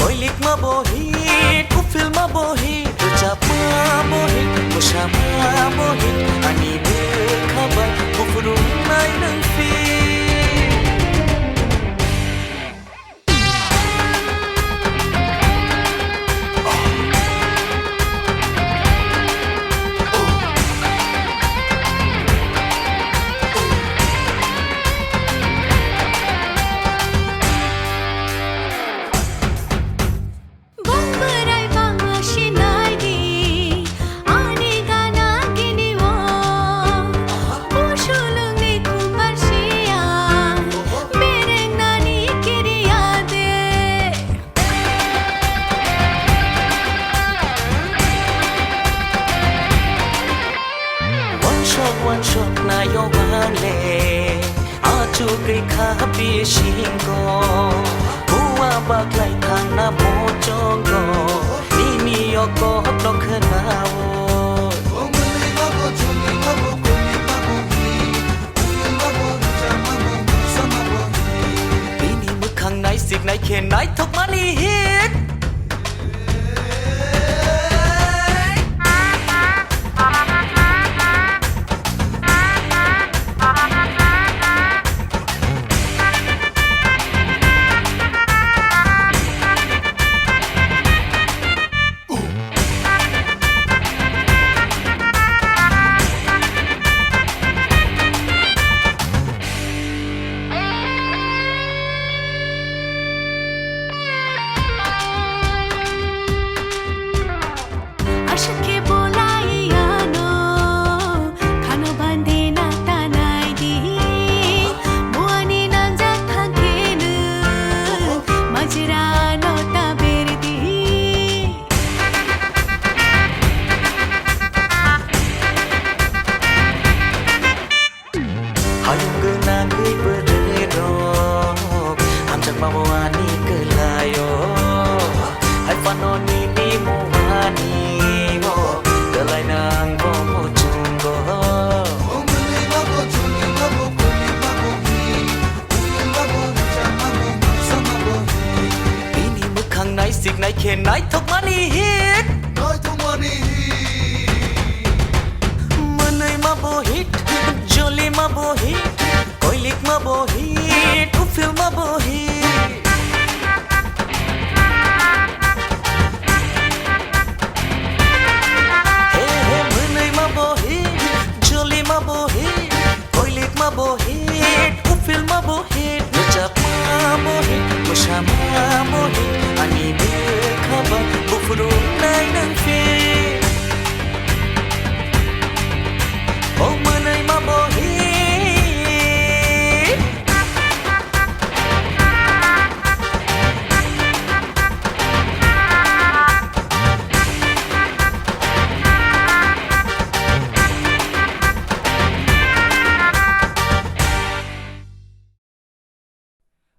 koilik ma bo hit, ufil ma bo hit, rwchap ma bo hit, mwsa ma bo hit, ani bwkha bai buphuru wngnai nwng phi. Bongborai bangma sinai di, ani gana gini o. Busulungni khumbar sia, berengnani kiriya de. Wansok wansok nayo ang le, achugwi kha bisingo. Bua baklai thangna mochongo, nini o kothok khwnao. Bini mwkhang naisik naikhe naithokmani hit. Ayung gwnangwi bwrwi rok, hamjakma bo ani kwlaio. Hai phano nini mungani o, kwlai nang bo muchungo. Bini mwkhang naisik naikhe naithokmani hit. Naithokmani hit. Mwnwi ma bo hit, joli ma bo hit, koilik ma bo hit, uphil ma bo hit. He he, mwnwi ma bo hit, joli ma bo hit, koilik ma bo hit, uphil ma bo hit, rwchapma bo hit, mwsama bo hit, ani bwkha ba buphuru nai nang phi. O mwnwi ma bo hit.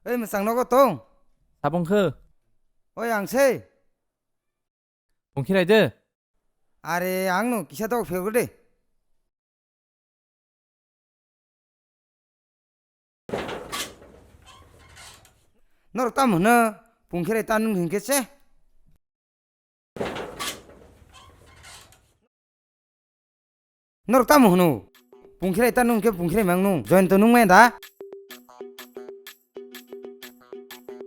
Ei, mwchang nogo tong? Sabong khe? Oi, ang se. Pungkhirai de. Are, ang no kisa dok phego de. Norok tamo hwno, pungkhirai ta nung hinkhe se? Norok tamo hwno? Pungkhirai ta nung khe pungkhirai mang nung. Joyonto nung maya da?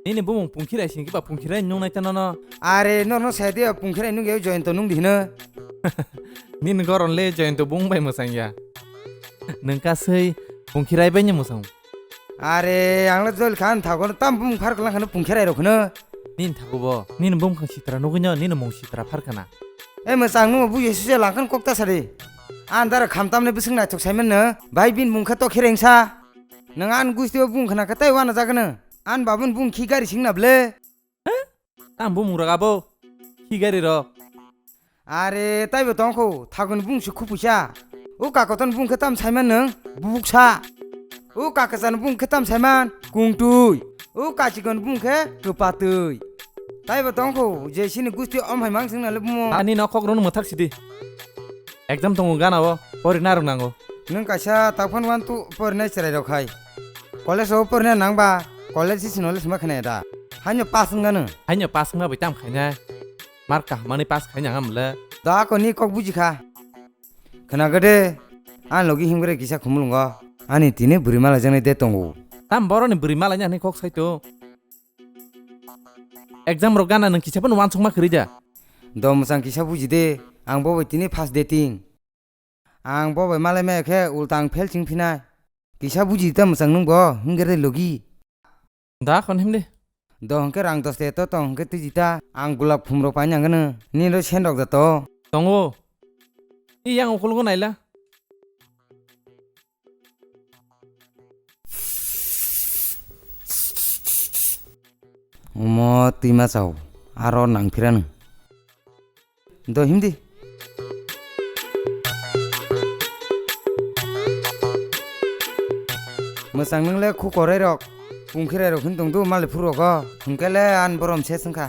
Nini bumung pungkhirai sing kiba pungkhirai nung nai ta nono. Are norno saya dia pungkhirai nung ya Joyonto nung di hwno. Nini goron le Joyonto bung bai mwsang ya. Nung kasui pungkhirai bai ni mwsang. Are, ang le jol khan thago, tam bumung phar klang khano pungkhe rai rok khno. Nini thago bo, nini bumkhang sitra nugwi no, nini mung sitra phar khana. E mwchang nung bu yesu je langkhan kok ta sari. An dara kham tamne bising naithok saiman no, bai bin mung kha to khereng sa. Nang an gusti o bung khna kha tai wana jagano. An babun bung khi gari sing na ble. Tam bumung rok abo, khi gari rok. Are, taibo tongkho, thagoni bung se khupuisa. O kakoton bung khe tam saiman nwng, bubuksa. O kakachan bung khe tam saiman, kungtwi. O kachikon bung khe kwpatwi. Taibo tongkho, je sini gusti om hai mang sing nale bumo. Ani nok kok rwno mwthak sidi. Exam tongo gana o, pori narwk nango. Nwng kaisa taphon wan tu porinai chwrai rok hai. College o porinai nang ba, college sisi knowledge ma khna da. Haino pass wngna nwng. Haino pass wngna bai tam khainai. Mark kaham manwi pass khaina hamle. Da ko ni kok buji kha. Khna gede, an logi himgre kisa khumulungo. Ani tini bwrwi mala jani de tongo. Tam boroni bwrwi mala ni ani kok saito. Exam rok gana nwng kisa phano wansukma kwrwi da. Do mwchang kisa buji de, ang bo bai tini first dating. Ang bo bai malai maya khe ulta ang fail ching phinai. Kisa buji ta mwchang nwng bo, hingke de logi. Da kon himdi. Do hingke rang dos te to tong hingke tiji ta, ang gulab khum rok painang gano. Nini rw sen rok da to. Tongo. I yang ukulgo naila. Omo twima chao, aro nang phirano. Do himdi. Mwchang nwngle khu korai rok, pungkhirai rok hin tongdu mali phuru rogo. Hwnkhe le an borom se swngkha.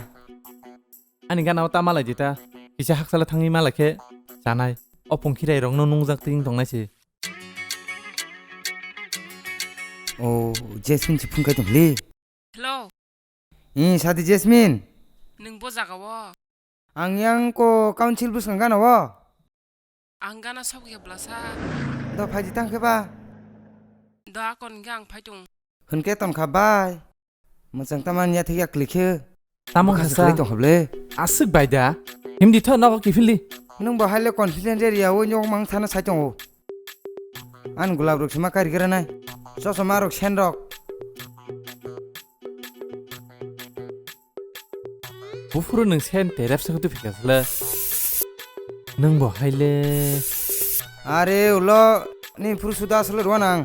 Ani gana o ta malai di ta. Kisa hakchala thangwi malai khe chanai. O pungkhirai rokno nungjak twi wng tongnai se. O Jasmine se phone khai tong le. Hello. Ih, sadi Jasmine. Nwng bo jaga o? Ang yang ko council bwskang gana o. Ang gana sok ya blasa. Do phaidi tang khe ba? Do akon hwnkhe ang phai tong. Hwnkhe ton kha bai. Mwchang tama nya thik ya klikhe. Tamo khasa khlai tong hable. Aswk bai da. Himdi tho nogo kiphildi. Nwng bo haile confident area o nyok mang thana sai tongo. An gulab rok sima kari gra nai. Chosma rok sen rok. Buphuru nwng sen terep sa khutu phika sle. Nwng bo haile. Are ulo ni phuru suda asle rw nang.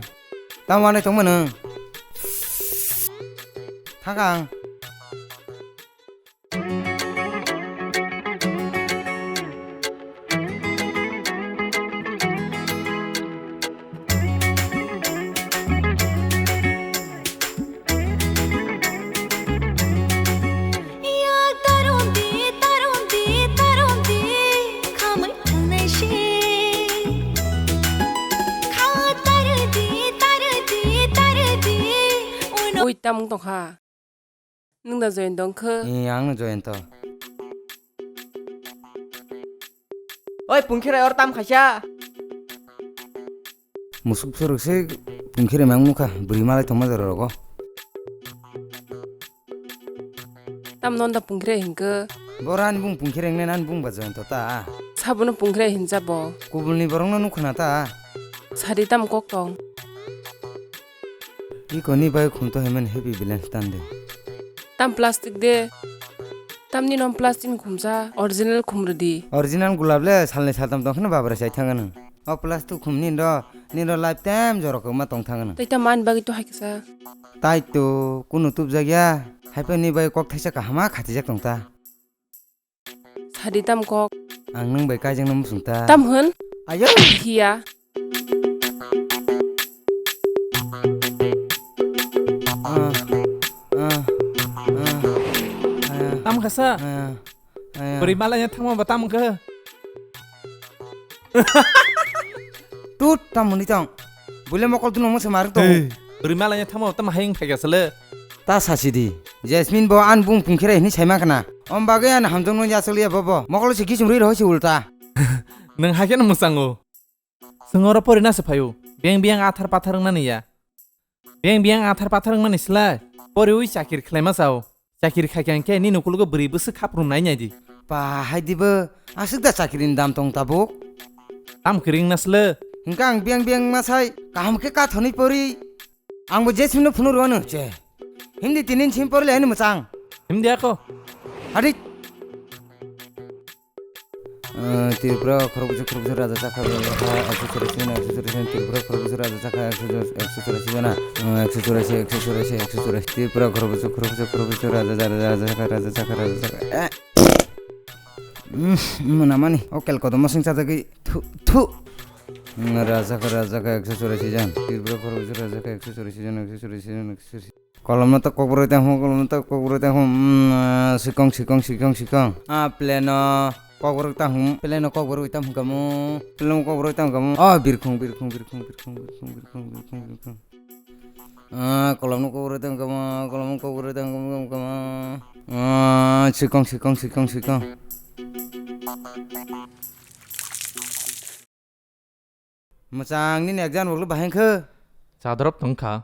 Tamo anai tongma nwng. Thangkang. Oi, tamung tongkha. Nwng da Joyonto wngkhe? Ee, ang no Joyonto. Oi, pungkhirai or tam khaisa. Musuk suruk se pungkhirai mang nukha, bwrwi malai tongma jora rogo. Tam non da pungkhirai hinkhe? Bora ani bung pungkhirai hingnai, ani bung ba Joyonto ta. Sabono pungkhirai hinjabo. Kubulni borokno nukhana ta. Sadi tam kok tong. Iko ni bai khum to hemen happy balance tan de. Tam plastic de. Tam ni non plastic ni khumsa, original khum rwdi. Original gulab le salni saltam tong kheno babra sai thanga nang. O plastic khum ni ro, ni ro lifetime jora kwma tong thanga nang. Tai tam man bagwi to hai kisa. Tai to, kunu tubjak ya. Hai phai ni bai kok thaisa kahama khatijak tong ta. Sadi tam kok. Ang nwng bai kaijakno muchung ta. Tam hwn? Ayo! Hiya. Ah, ah, ah, ah, Tam kasa. Ah, ah. Bwrwi malai thangma ba tam khe. Tut, tam hwnwi tong. Buile mokol dunung masa marwk tongo. Hey, bwrwi malai thangma tam hayung phai kasa le. Ta sasi di. Jasmine bo an bung pungkhirai hwnwi saima khna. Om bagwi an hamjakno yachakliya bobo. Mokolo se kisum rwi rohoi se ulta. Nwng hai kheno mwchango. Chwng oro porina se phaio. Beng biyang athar pathar wngnani ya. Beng biyang athar pathar wngnani slai. Poriwi chakir khlaima chao. Chakir khaikha hwnkhe nini ukologo bwrwi bwswk khaprum nai nai di. Pa hai dibo. Aswk da chakiri ni dam tong tabuk. Tam kwrwi wngna sle. Hwnkhe ang biyang biyang ma sai. Kaham khe kathonwi pori. Ang bo Jasmine no phunuk rwno che. Hindi tinin sim porle ani mwchang. Hindi ako. Hadi. Eh, Tripura khorokbwswk khorokbwswk raja chakha, raja chakha, ekso churashi jona, ekso churashi jona, Tripura khorokbwswk raja chakha, ekso churashi jona, eh, ekso churashi, ekso churashi, ekso churashi, Tripura khorokbwswk khorokbwswk khorokbwswk raja, raja, raja chakha, raja chakha, raja chakha, eh. Mm, mwnamani, o kel kodomo sing chajagwi, thu, thu. Mm, raja chakha, raja chakha, ekso churashi jon, Tripura khorokbwswk raja chakha, ekso churashi jon, ekso churashi jon, ekso churashi. Kolomno ta kokborok tang hum, kolomno ta kokborok tang hum. Mm, ah, sikong, sikong, sikong, sikong. Ah, pleno kokborok tang hum, pleno kokborok tang hum kamu. Pleno kokborok tang kamu. Oh, birkhung, birkhung, birkhung, birkhung, birkhung, birkhung, birkhung, birkhung. Ah, kolomno kokborok tang kamu, kolomno kokborok tang kamu, kamu, kamu. Ah, sikong, sikong, sikong, sikong. Mwchang nini exam rok le bahai wngkhe? Chadorop tongkha.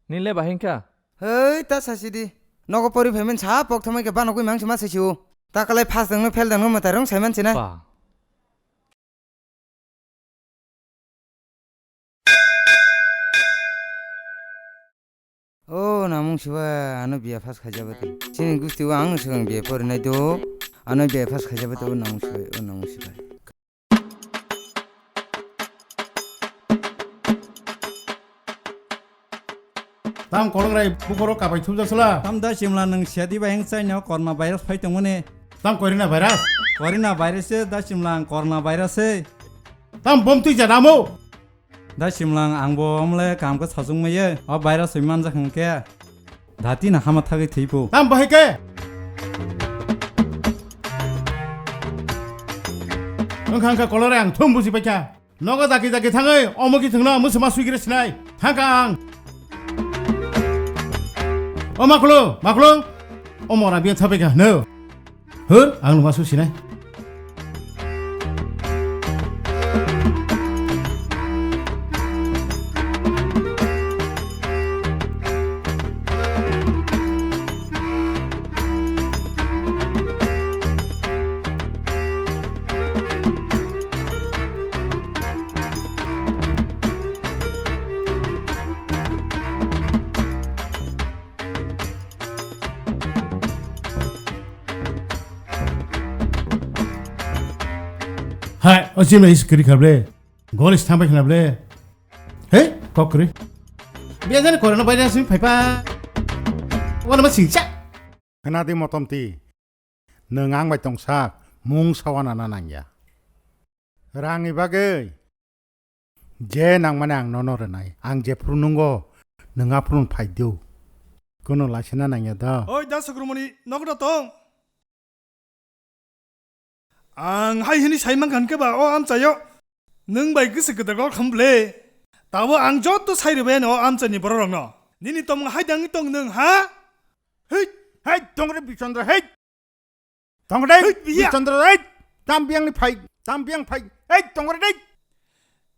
Nini le bahai wngkha? Hei, ta sasi di. Nogo pori phaimani sa pok thamai khe banogwi mangsi ma sasi o. Ta kalai pass dangno fail dangno mwtai rong saiman sina. Pa. O namung sibai, ano B A pass khaijaba twi. Chini gusti o ang no swkang B A porinai do. Ano B A pass khaijaba twi o namung sibai, o namung sibai. Tam kolongrai bukhoro kabai thumjak sala. Tam da simla nwng siyadi bai heng chaino corona virus phai tongmani. Tam corona virus? Corona virus se da simla ang corona virus se. Tam bom twi janamo. Da simlang ang bo omle kam khe sachung maiye. O virus wi manjak hwnkhe. Dati na hama thagwi thwipo. Tam bahai khe. Wngkha wngkha kolore ang thum buji paikha. Nogo jaki jaki thangwi omo ki thwngno musu ma swigre sinai. Thangkha ang. O maklo, maklo. O mora biya thapaikha hwno. Hur, ang numa susinai. Hai, o chimla is kiri khable. Gol is thambai khable. He, kok kiri. Biya jani korona virus ni phaipa. Wana ma singcha. Khna di motom ti. Nwng ang bai tongsak, mung sawana na nangya. Rangni bagwi je nangmani ang nono rwnai, ang jephru nungo, nwng aphuru phai do. Kuno laisina nangya do. Oi, da Sukrumoni, nokno tong. Ang hai hini sai mankha hwnkhe ba o amchaio nwng bai gisi kwtal kok khamble. Tabo ang joto sai rwbaiyani o amchaini bororokno. Nini tongmung hai dangwi tong nwng, ha? Hei! Hei, tongre Bichandra, hei! Tongre, hei, biya! Bichandra, hei! Tam biyangni phai, tam biyang phai, hei, tongre dei!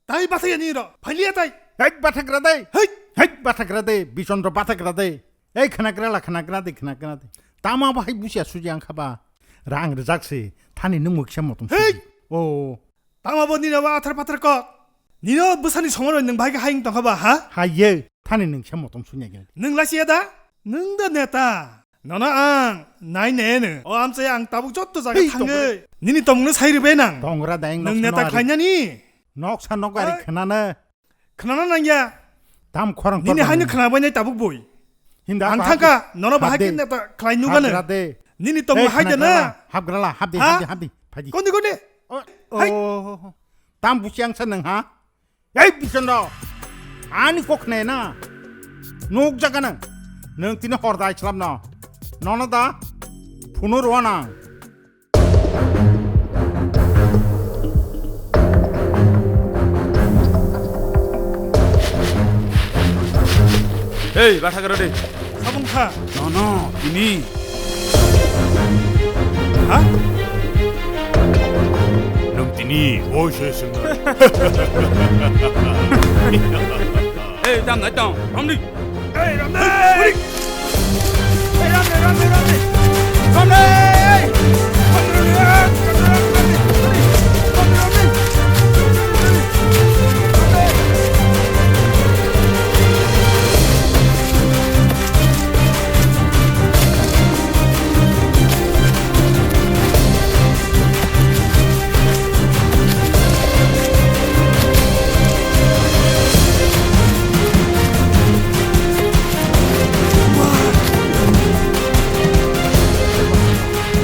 Tai bathai ani ro, phailiya tai! Hei, bathagra dei! Hei! Hei, bathagra dei, Bichandra bathagra dei! Ei, khnagra la, khnagra dei, khnagra dei! Tama bahai busia suji ang khaba? Rang rijak se, thani nung muksa motom suji. Hei! O. Tama bo nini abo athar pathar kok. Nini o bwsani somor bai nwng bahai khe hayung tongkha ba, ha? Hai ye, thani nwng se motom sunya gini. Nwng lasiya da? Nwng da neta. Nono ang nai ne no. O amchai ang tabuk jotto jaga thangwi. Hei, tongra. Nini tongmungno sai rwbai nang. Tongra da ang nwng neta khlainani. Noksa nok ari khwnana. Khwnana nangya. Tam khorang nini haino khwnabai nai tabuk boi. Hinda ang thangka, nono bahai khe neta khlai nugano. Nini tongmung hai da na. Hapgrala, hapdi, hapdi, hapdi, phadi. Kondi, kondi. Hai. Tam busi ang sa nwng ha? Ei, Bichandra! Ani kok khna na? Nuk jaga nang. Nang tini hor dai chlam no. Nono da? Phunu rwa nang. Ei, batha gara de. Sabung kha. No, no, ini. Ha? Nang tini, oi, se, se, se. Ei, dam nai dam, ramdi. Ei, ramdi. Ei, ramdi, ramdi, ramdi. Ramdi.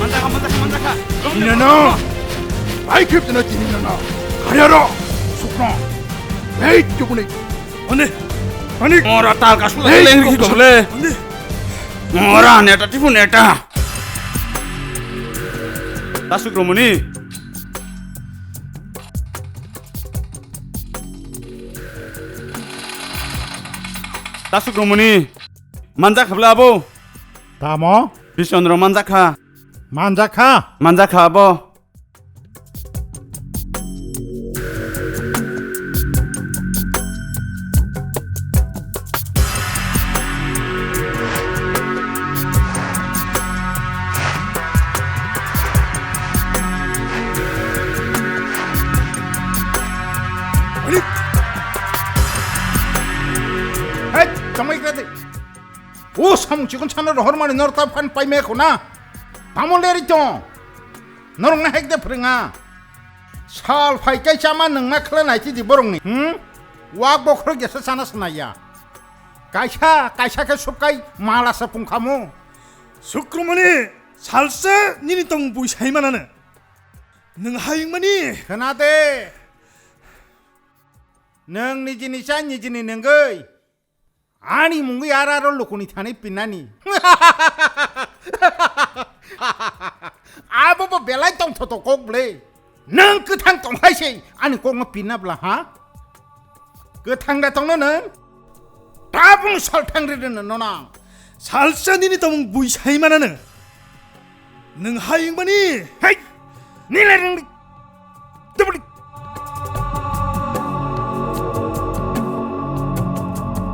Manjakha, manjakha, manjakha. Tini nono. Bai khip tino tini nono. Khayaro. Sukno. Hei, chukuni. Ani. Ani. Ora tal kasu leng ri kok le. Ani. Ora neta tipu neta. Tasuk Romoni. Tasuk Romoni. Manjakha bla abo. Tamo? Bichandra manjakha. Manjakha? Manjakha abo. Hei, tongwi kati. O samung chikon sana rohor mani nor ta phan pai me khuna. Tamo leri tong. Norok na hek de phwrwnga. Sal phai kai chama nwng ma khwlai nai tidi borok ni. Hmm? Wak bokhorok jesa sana sanaya. Kaisa, kaisa khe subkai mala sa pungkhamu. Sukrumani salsa nini tong bui sai manana. Nwng hayung mani. Khna de. Nwng nijini cha nijini nwngwi. Ani mungwi aro aro lukuni thani pinnani. Abo bo belai tongthoto kok ble. Nwng kwthang tongkhai se ani kokno pinna bla ha? Kwthang da tongno nwng? Tabung salthang rede no nang. Salsa nini tongmung bui sai manano. Nwng hayung mani. Hei! Nilai rwngdi. Tubuli.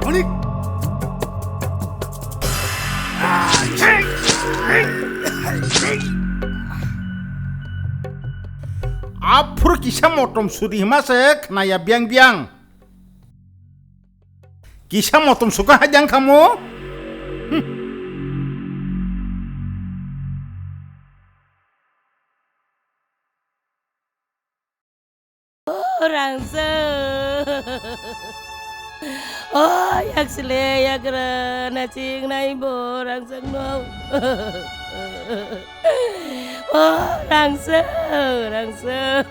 Ani. Aphuru kisa motom sudi hima se khnaya biang biang. Kisa motom suka hai jang khamu? Hmm. O rangchak. O yaksile yagra nachik nai bo rangchak no. O rangchak, rangchak.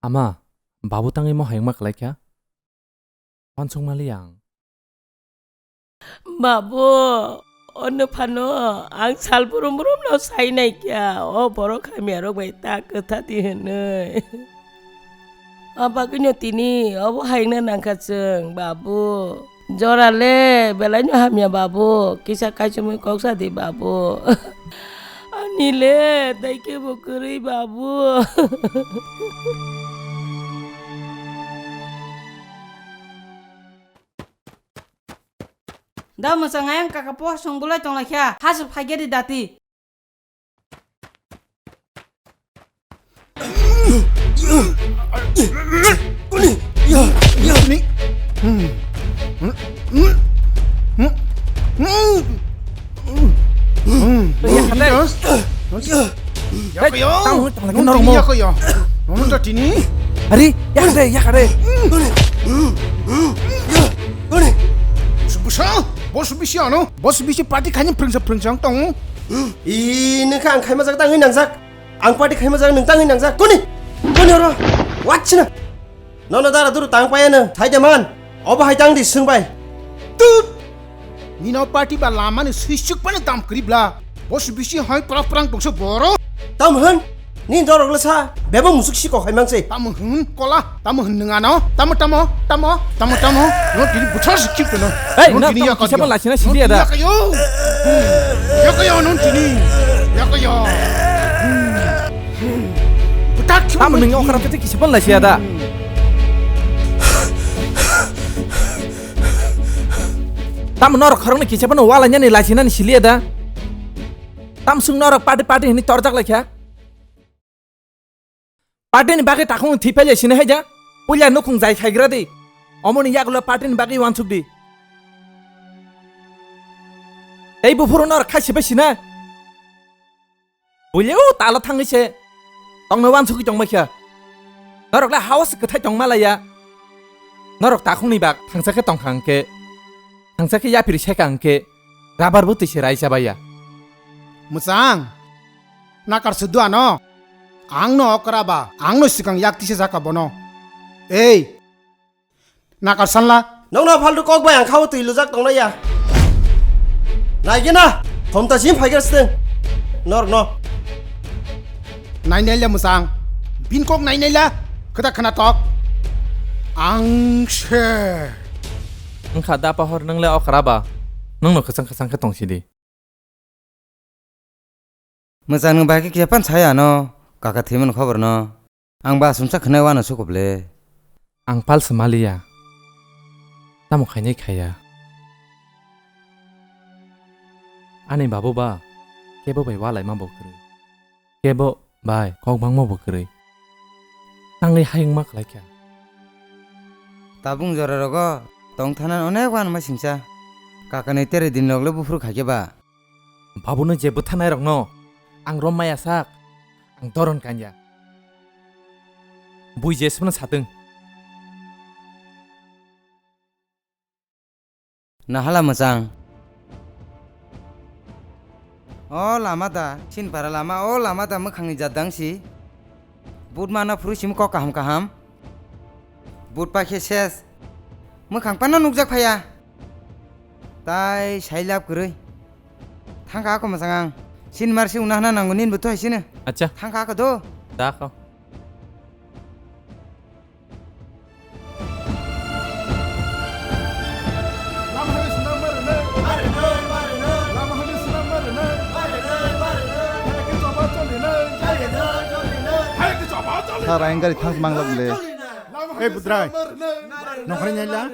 Ama, babu tangwi mo hayungma khlaikha? Wansukmali ang. Babu, ono phano ang sal brum brum no sai nai kya, o borok hamya rok bai ta kwtha di hwnwi. Abagwino tini obo hayungna nangkha chwng, babu. Jora le, belai no hamya, babu. Kisa kaichomwi kok sa di, babu. Ani le, tai khe bo kwrwi, babu. Da mwchang ayang kaka pohor song bulai tong lai kha, hachwk phai khe di dati. Yakoyo. Tamo tamo lagi normo. Yakoyo. Nono ta tini. Ari, yakade, yakade. Busa, busa, bos bisi ano, bos bisi party khani prengsa prengsa tong. I nengkha ang khaima jak tangwi nangjak. Ang party khaima jak nang tangwi nangjak. Kuni? Kuni oro? Wachina. Nono dara duru tang paya no, thaida man. Obo hai tang di swng bai. Tut! Nino party ba lama ni swisuk pani tam kribla. Bos bisi hai pra prang tongse boro. Tam hwn. Ni dorok le sa. Bebo musuk si kok hai mang se. Tam hwn kola. Tam hwn nang ano. Tam tam tam tam tam. No tini buthar si kip no. Hey, no tini no, ya kisa pala sina sidi ada. Ya kayo. Ya kayo no tini. Ya kayo. Butak. Tam nang okra tete kisa pala sidi ada. Tamo norok khoroknwi kisa phano walainani lachinani siliya da? Tamo chwng norok party party hwnwi torjak lai kha? Party ni bagwi takhuk thwi phailya sini hai ja? Puila nukhung jai khaigra di. Omoni yagulo party ni bagwi wansuk di. Tei buphuru norok khai sibai sina? Builio talo thangwi se tongno wansugwi tongbai kha. Norok le haosi kwthai tongma laiya. Norok takhukni bak thangsa khe tongkha hwnkhe, thangsa khe yaphiri seka hwnkhe, rabar bo twi se raisa baiya. Mwchang, nakar se dua no? Ang no okra ba, ang no sikang yak tisa jaka bono. Ei, Nakar sanla. Nokno phaltu kok bai ang khao twi lujak tongnai ya. Naigena, homta sim phaigar siteng. Norokno. Nainaila mwchang. Bin kok nainaila. Kwta khna tok. Ang se. Wngkha da pohor nwngle okra ba. Nwngno kwchang kwchang khe tongsidi. Mwchang nwng bai khe kisa pan sai ano, kaka thwimani khobor no. Ang ba aswngsa khwnai uanw sukup le. Ang pal se maliya. Tamo khainai khaiya. Ani babu ba kebo bai walaima bo kwrwi. Kebo bai kok bangma bo kwrwi. Tangwi hayungma khlaikha. Tabung jora rogo tong thanan onek uanma singsa. Kakani tere din rok le buphuru khaikhe ba. Babuno je bwthanairokno ang rom maya sak, ang doron kanya. Bui je sibno satwng. Nahala mwchang. O lama da, Sinpara lama, o lama da mwkhangni jat dang si. But mana phuru simi kok kaham kaham. But paikhe ses. Mwkhang panna nukjak phaiya. Tai sailap kwrwi. Thangkha ako mwchang ang. Sinmar si unahna nango ninbo to haisino. Acha. Thangkha ako do. Da kho. Sa raing gari thang mangla bole. Ei budrai. Nokhrai naila.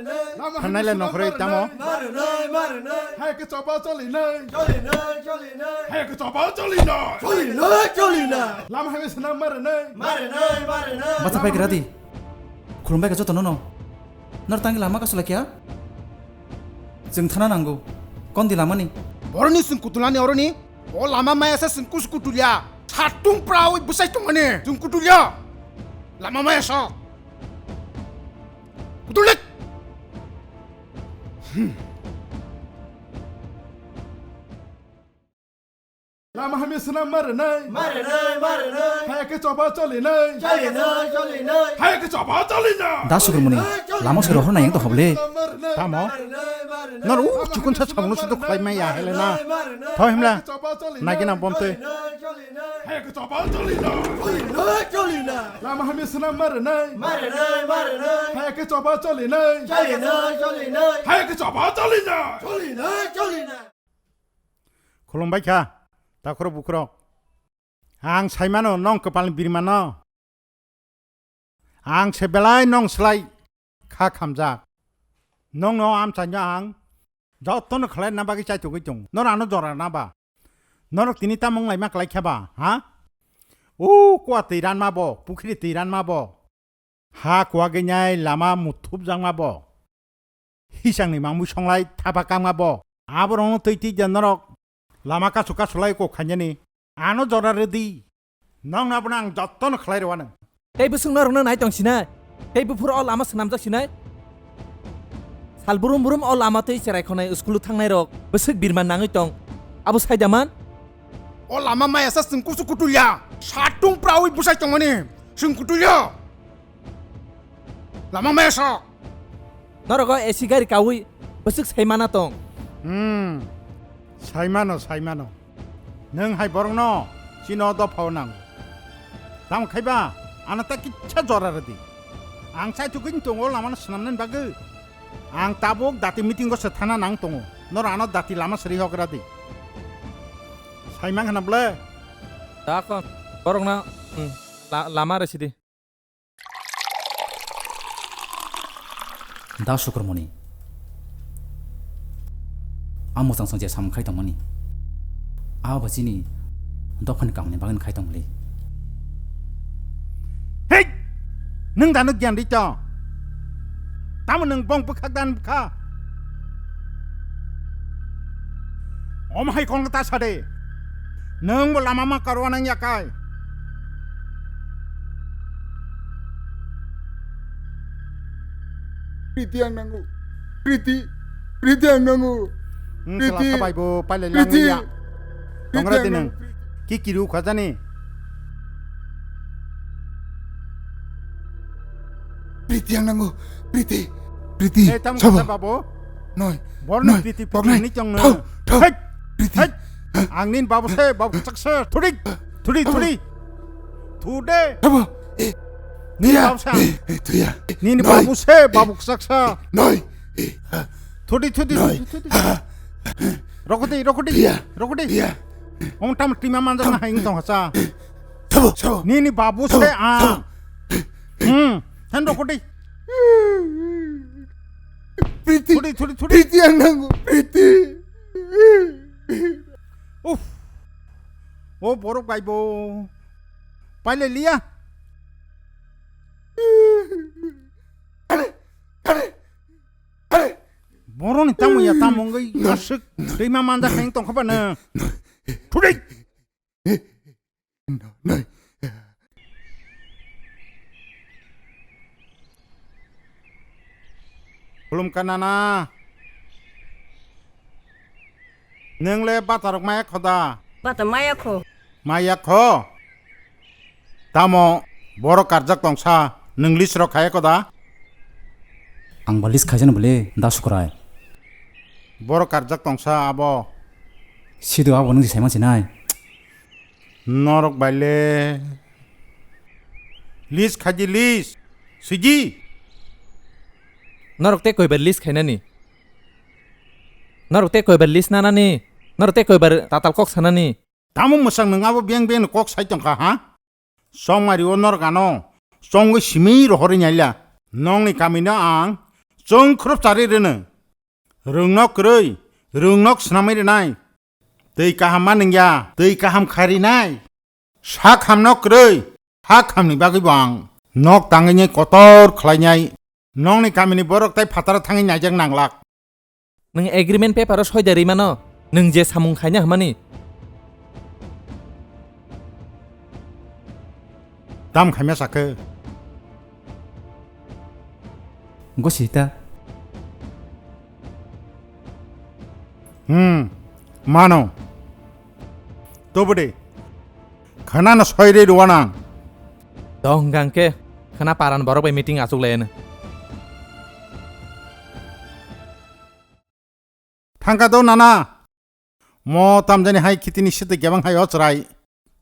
Thang naila nokhrai tamo. Hai ke choba choli nai. Hai ke choba choli nai. Lama hai sna mare nai. Masa pai gradi. Khulumbai ka joto nono. Nor tangi lama ka sulai kya? Jeng thana nango. Kondi lama ni? Boroni sung kutulani oroni. O lama maya sa sung kus kutulya. Satung prawi busai tungani. Sung kutulya. Lama maya sa. Kutulik. Hmm. Lama hamya swnam marinai. Marinai, marinai. Haya khe choba cholinai. Cholinai, cholinai. Haya khe choba cholinai. Da Sukurmoni, lama sero hor nai yang to hoble. Marinai, tamo? Marinai, marinai. Nor u chukun sa sabung sudu khlai maya hele na. Marinai, marinai. Thoi himla. Haya khe choba cholinai. Nagi na bomte. Cholinai, cholinai. Haya khe choba cholinai. Cholinai, cholinai. Lama hamya swnam marinai. Marinai, marinai. Haya khe choba cholinai. Cholinai, cholinai. Haya khe choba cholinai. Cholinai, cholinai. Khulumbai kha, takhurok bukhurok. Ang saimano nong kwpalni birmano. Ang se belai nong slai kha khamjak. Nongno amchaino ang jotono khlai na bagwi chaitugwi tongo. Nor ano jora na ba? Norok tini tamo wng laima klai khe ba, ha? O kua twi ranma bo, pukhri twi ranma bo. Ha kuagwi nai lama muthupjakma bo. Hisangni mangmui songlai thapa kangma bo. Aborokno twi twi de norok lama kasu kasu lai kok khainani. Ano jora rwdi. Nokno abono ang jottono khlai rwano. Tei bwswk norokno nai tong sinai. Tei buphuru o lama swnamjak sinai. Sal brum brum o lama twi cherai khonai school-o thangnai rok bwswk birman nangwi tong. Abo sai da man? O lama maya sa chwng kusu kutulya. Satung prawi bwsai tongmani. Chwng kutulya. Lama maya sa. Norok o A C gari kawi bwswk sai mana tong. Hmm. Sai mano, sai mano. Nwng hai borokno chini o dophao nango. Tamo khai ba, ano ta kisa jora rwdi. Ang chaithugwini tongo lamano swnamnani bagwi. Ang tabuk dati meeting-o se thana nang tongo. Noro ano dati lama sri hogra di. Saimang hana ble? Da kon, borokno, hmm, la-, lama rw sidi. Da Sukromoni. A mwchang chang je samung khai tongmani. A bo chini dophani kamni bagwi khai tongmani. Hei! Nwng dano gyan ri to? Tamo nwng bong bwkhak dan bwkha? Omo hai kong ta sade. Nwng bo lama ma karwa nang yakai. Priti ang nango. Priti. Priti ang nango. Hmm, Priti. Sala sabai bo pailai Priti. Langya. Priti Tongra ang dinang. Nango. Ki kiru khajani. Priti ang nango. Priti. Priti. Eh, tamo sabo. Kasa babo. Noi. Borno Noi. Priti, Priti Poknai. Ni chong no. Thau. Thau. Hei. Priti. Hei. Ang nin babu se, babu chaksa. Thudi. Thudi, thudi. Thude. Thabo. Eh. Nini babu sa. Eh, eh, thuya. Nini babu se, babu chaksa. Noi. Eh. Thudi, thudi, thudi, thudi. Rokodi, rokodi. Thuya. Rokodi. Thuya. Ong tam tima manjak na haing tong hasa. Thabo, thabo. Nini babu se a. Hmm. Than rokodi. Priti. Thudi, thudi, thudi. Priti ang nango. Priti. Uff. O borok bai bo. Paile liya. Boroni tamo ya tamo ngai aswk. Tei ma manda khaing tong khaba na. Thudi. Khulumkha nana. Nwng le bata rok maya kho da? Bata maya kho. Maya kho? Tamo borok karjak tongsa, nwng list rok khaya kho da? Ang ba list khaijano bole da Sukrai. Borok karjak tongsa abo. Sido abo nwng je saiman sinai. Norok bai le list khaidi list. Sigi. Norok tei koibar list khainani? Norok tei koibar list nanani? Norok tei koibar tatal kok sanani? Tamo mwsang nwng abo beng beng kok sai tongkha ha? Chongmari o norok ano chongwi simi rohorwi naila. Nokni kamino ang chwng khorop charwi rwno. Rwngnok kwrwi, rwngnok swnamwi rwnai. Twi kaham ma nungya, twi kaham kharinai. Sak hamno kwrwi, hak hamni bagwi bo ang nok tangwi kotor khlainai. Nokni kamini borok tei phataro thangwi naijak nanglak. Nwng agreement paper o soi da rwi mano, nwng je samung khaina hwnmani. Tam khaima sakhe. Gosita. Hmm, mano. Tubudi. Khwnano soirwi rwanang. Dong hwnkha hwnkhe khwna paran borok bai meeting achuk lai ano. Thangkha do nana. Mo tamjani hai khitini sitwi kebang hai o chwrai.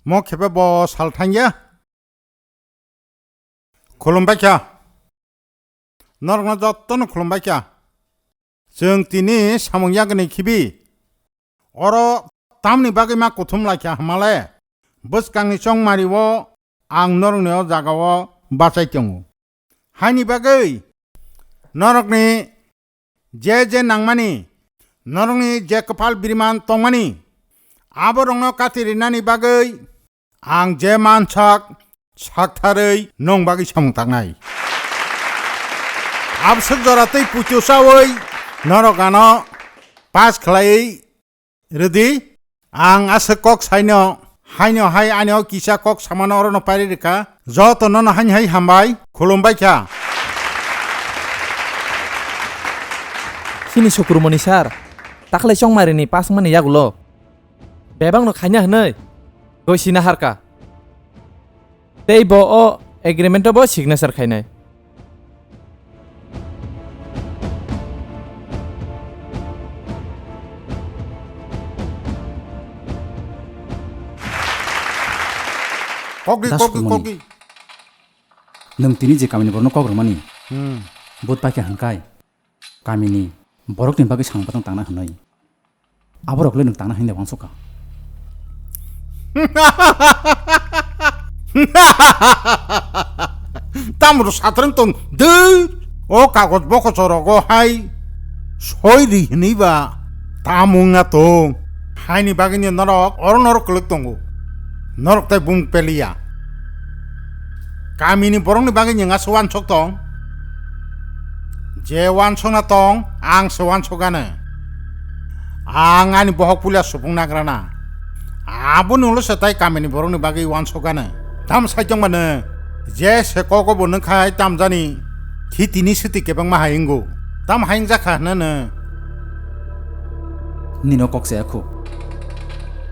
Mo khepe bo sal thangya. Khulumbai kha. Norokno jottono khulumbai kha. Chwng tini samung yagni khibi. Oro tamni bagwi ma kuthum lai kha hwnmale. Bwskangni chongmari o ang norokni o jaga o bachai tongo. Haini bagwi norokni je je nangmani, norokni je kwpal biriman tongmani, aborokno kati rinani bagwi ang je mansak saktharwi nong bagwi samung tangnai. Abswk jora tei puitu chawi norok ano pass khlaiwi rwdi, ang aswk kok saino, haino hai ani o kisa kok samano orono pairi rwkha. Jotono no haini hai hambai, khulumbai kha. Chini Sukrumoni sir, takhwlai chongmarini pass wngmani yagulo bebakno khaina hwnwi goi sina harkha. Tei bo o agreement o bo signature khainai. Kokdi, Das kokdi, Kumani. Kokdi. Nwng tini je kamini borokno kok rwmani, Hmm. Bud paikha hwnkhai, kamini borokni bagwi samung batang tangna hwnwi. Aborok le nwng tangna hwnwi le uansukha. Tamro satrwng tong de. O kagoj bokochorogo hai soi ri hwnwi ba tamung na tong. Haini bagwino norok oro norok kwlwk tongo. Norok tai bung peliya. Kamini borokni bagwi nwng aswk uansuk tong? Je uansukna tong, ang se uansukgano. Ang ani bohok puila supung nagrana. Aboni ulo se tai kamini borokni bagwi uansukgano. Tamo sai tongmano, je se kogo bo nungkhai tamjani, khitini swtwi kebengma hai wngo. Tamo hai wngjak kha hwnano. Nino kok chaya kho.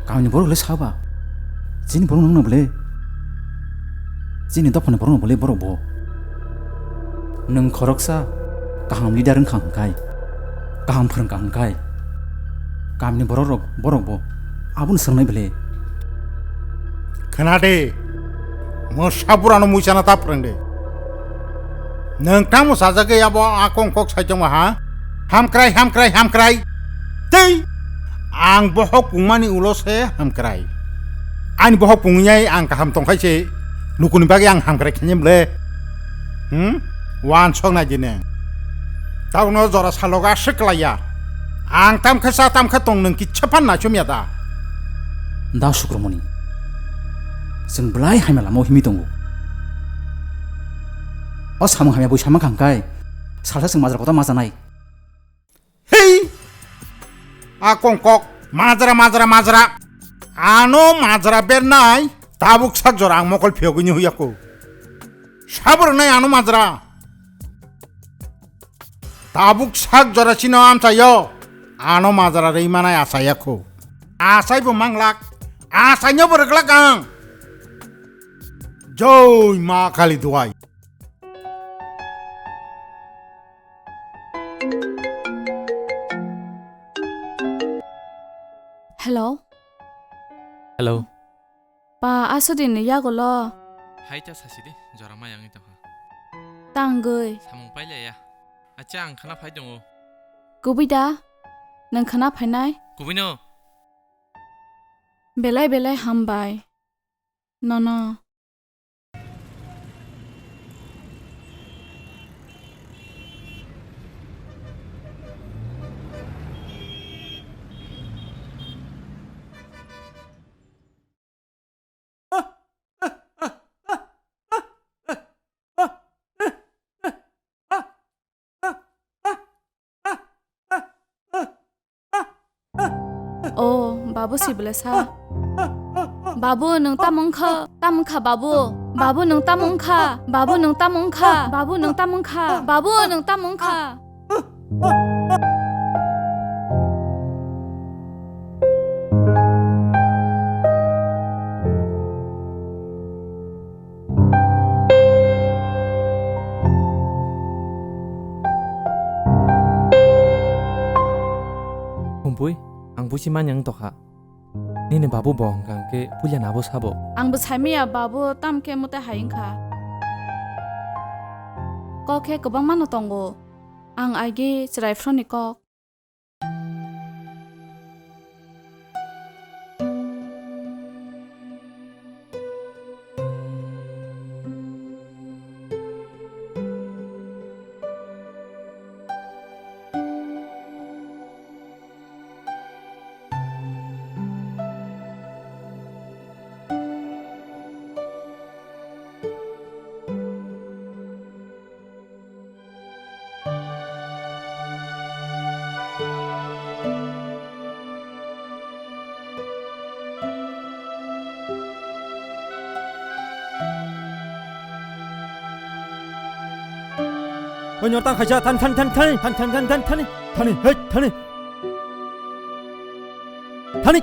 Kamini borok le saba. Chini borok nungno bole. Chini dophani borok no bole borok bo. Nwng khoroksa kaham leader wngkha hwnkhai. Kaham phwrwngkha hwnkhai. Kamini borok rok, borok bo. Abono swngnai bole. Khna de. Mwsa burano muisana ta phwrwngde. Nwng tamo sajagwi abo a kong kok sai tongma ha? Hamkrai, hamkrai, hamkrai. Tei ang bohok pungmani ulo se hamkrai. Ani bohok pungyai ang kaham tongkhai se lukuni bagwi ang hamkrai khainai bwle. Hmm? Uansok nai di nwng. Tabukno jora salogo aswk klaiya. Ang tamkhe cha tamkhe tong nwng kitsa phan naichomya da? Da Sukromoni. Chwng belai hamya lama o himwi tongo. O samung hamya bui sama kha hwnkhai salsa chwng majra kotor ma chanai. Hei! A kongkok majra majra majra. Ano majra bernai tabuk sak jora ang mokol phiyogwini huya kho. Sabrwnai ano majra. Tabuk sak jora chino amchaio ano majra rwi manai achaya kho. Achai bo manglak, achaino bo rwglak ang. Joi Ma Kali duai. Hello. Hello. Pa, aswk din ni yagulo. Hai ta sasi di, jora ma yang ito ha. Tangwi. Samung pailaya. Acha ang khana phai tongo. Kubui da? Nwng khana phainai? Kubui no. Belai belai hambai. Nono. O, babu si bwle sa. Babu, nwng tamo wngkha? Tamo wngkha, babu? Babu, nwng tamo wngkha? Babu, nwng tamo wngkha? Babu, nwng tamo wngkha? Babu, nwng tamo wngkha? Ang buchi manya wng tongkha. Nini babu bo hwnkha hwnkhe puila nabo sabo. Ang bo saimaya babu tam khe mwtai hai wngkha. Kok khe kwbangma no tongo. Ang agi chwrai phuruni kok. Hoi nyor tang khaisa thani thani thani thani thani thani thani thani thani hei thani thani.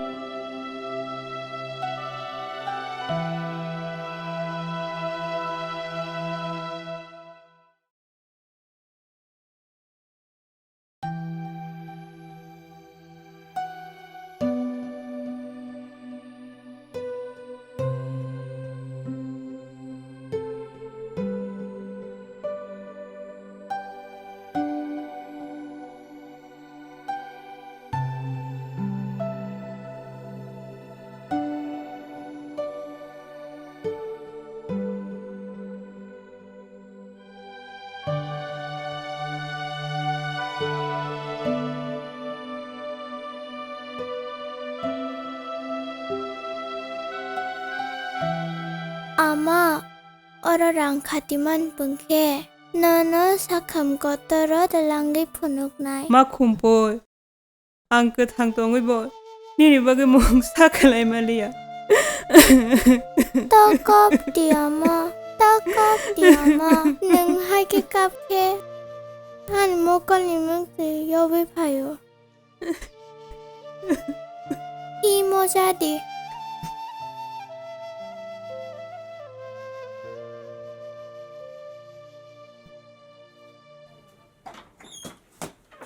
Ama, oro rang khatiman pungkhe, nono sakham kotoro twlangwi phunuknai. Ma khumpui, ang kwthang tongwi bo nini bagwi mungsa khlai maliya. Ta kap di ama, ta kap di ama. Nwng hai khe kap khe ani mokolni mungtwi yogwi phaio. Hi moja di.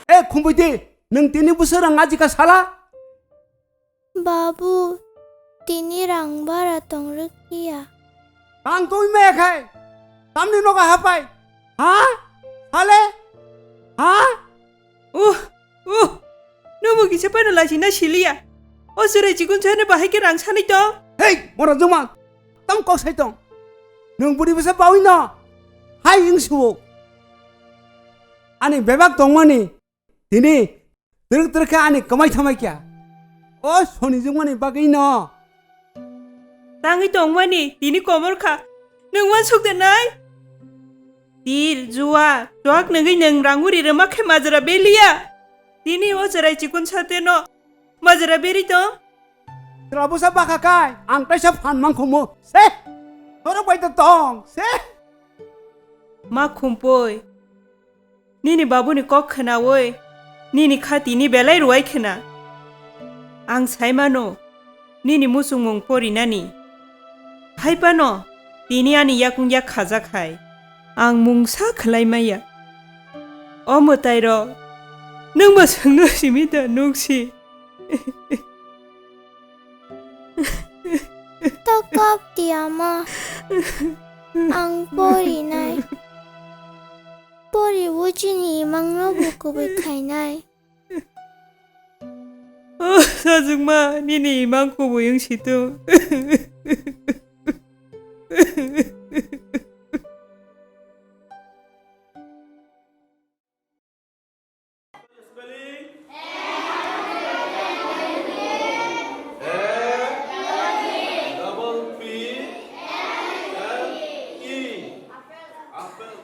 E Khumbuiti, nwng tini bwswk rang ajika sala? Babu, tini rang bara tong rwkhiya. Tang tongwi maya khai, tamni nogo hapai? Ha? Sale? Ha? Uh, uh, nwngbo kisa phano lachina siliya. O chwrai chikun sani bahai khe rang sanai tong? Hei, mora juma, tam kok sai tong. Nwng bwrwi bwsa bawi no hai wng suo. Ani bebak tongmani tini twrwk twrwk khe ani kwmai thamai kya. O soni jungmani bagwi no. Tangwi tongmani tini komor kha. Nwng uansuk de nai? Tir, jua, chuak nungwi nwng rang uri rwma khe majra beliya. Tini o chwrai chikun sate no majra beri tong? Chwla bwsa bwkha kai, ang kaisa phan mangkhumu. Se! Norok bai to tong, se! Ma khumpui, nini babuni kok khwnaui, nini kha tini belai ruai khwna. Ang sai mano, nini muchungmung porinani. Hai phano, tini ani yakung yak khajak hai. Ang mungsa khlai maya. O mwtai rok, nwngbo swngno simi da nuksi. Ta kap di ama. Ang porinai. Pori o chini imangno bo kubui khainai. O sajwkma, nini imang kubui wng situng. Spelling? A double P L E. Apple.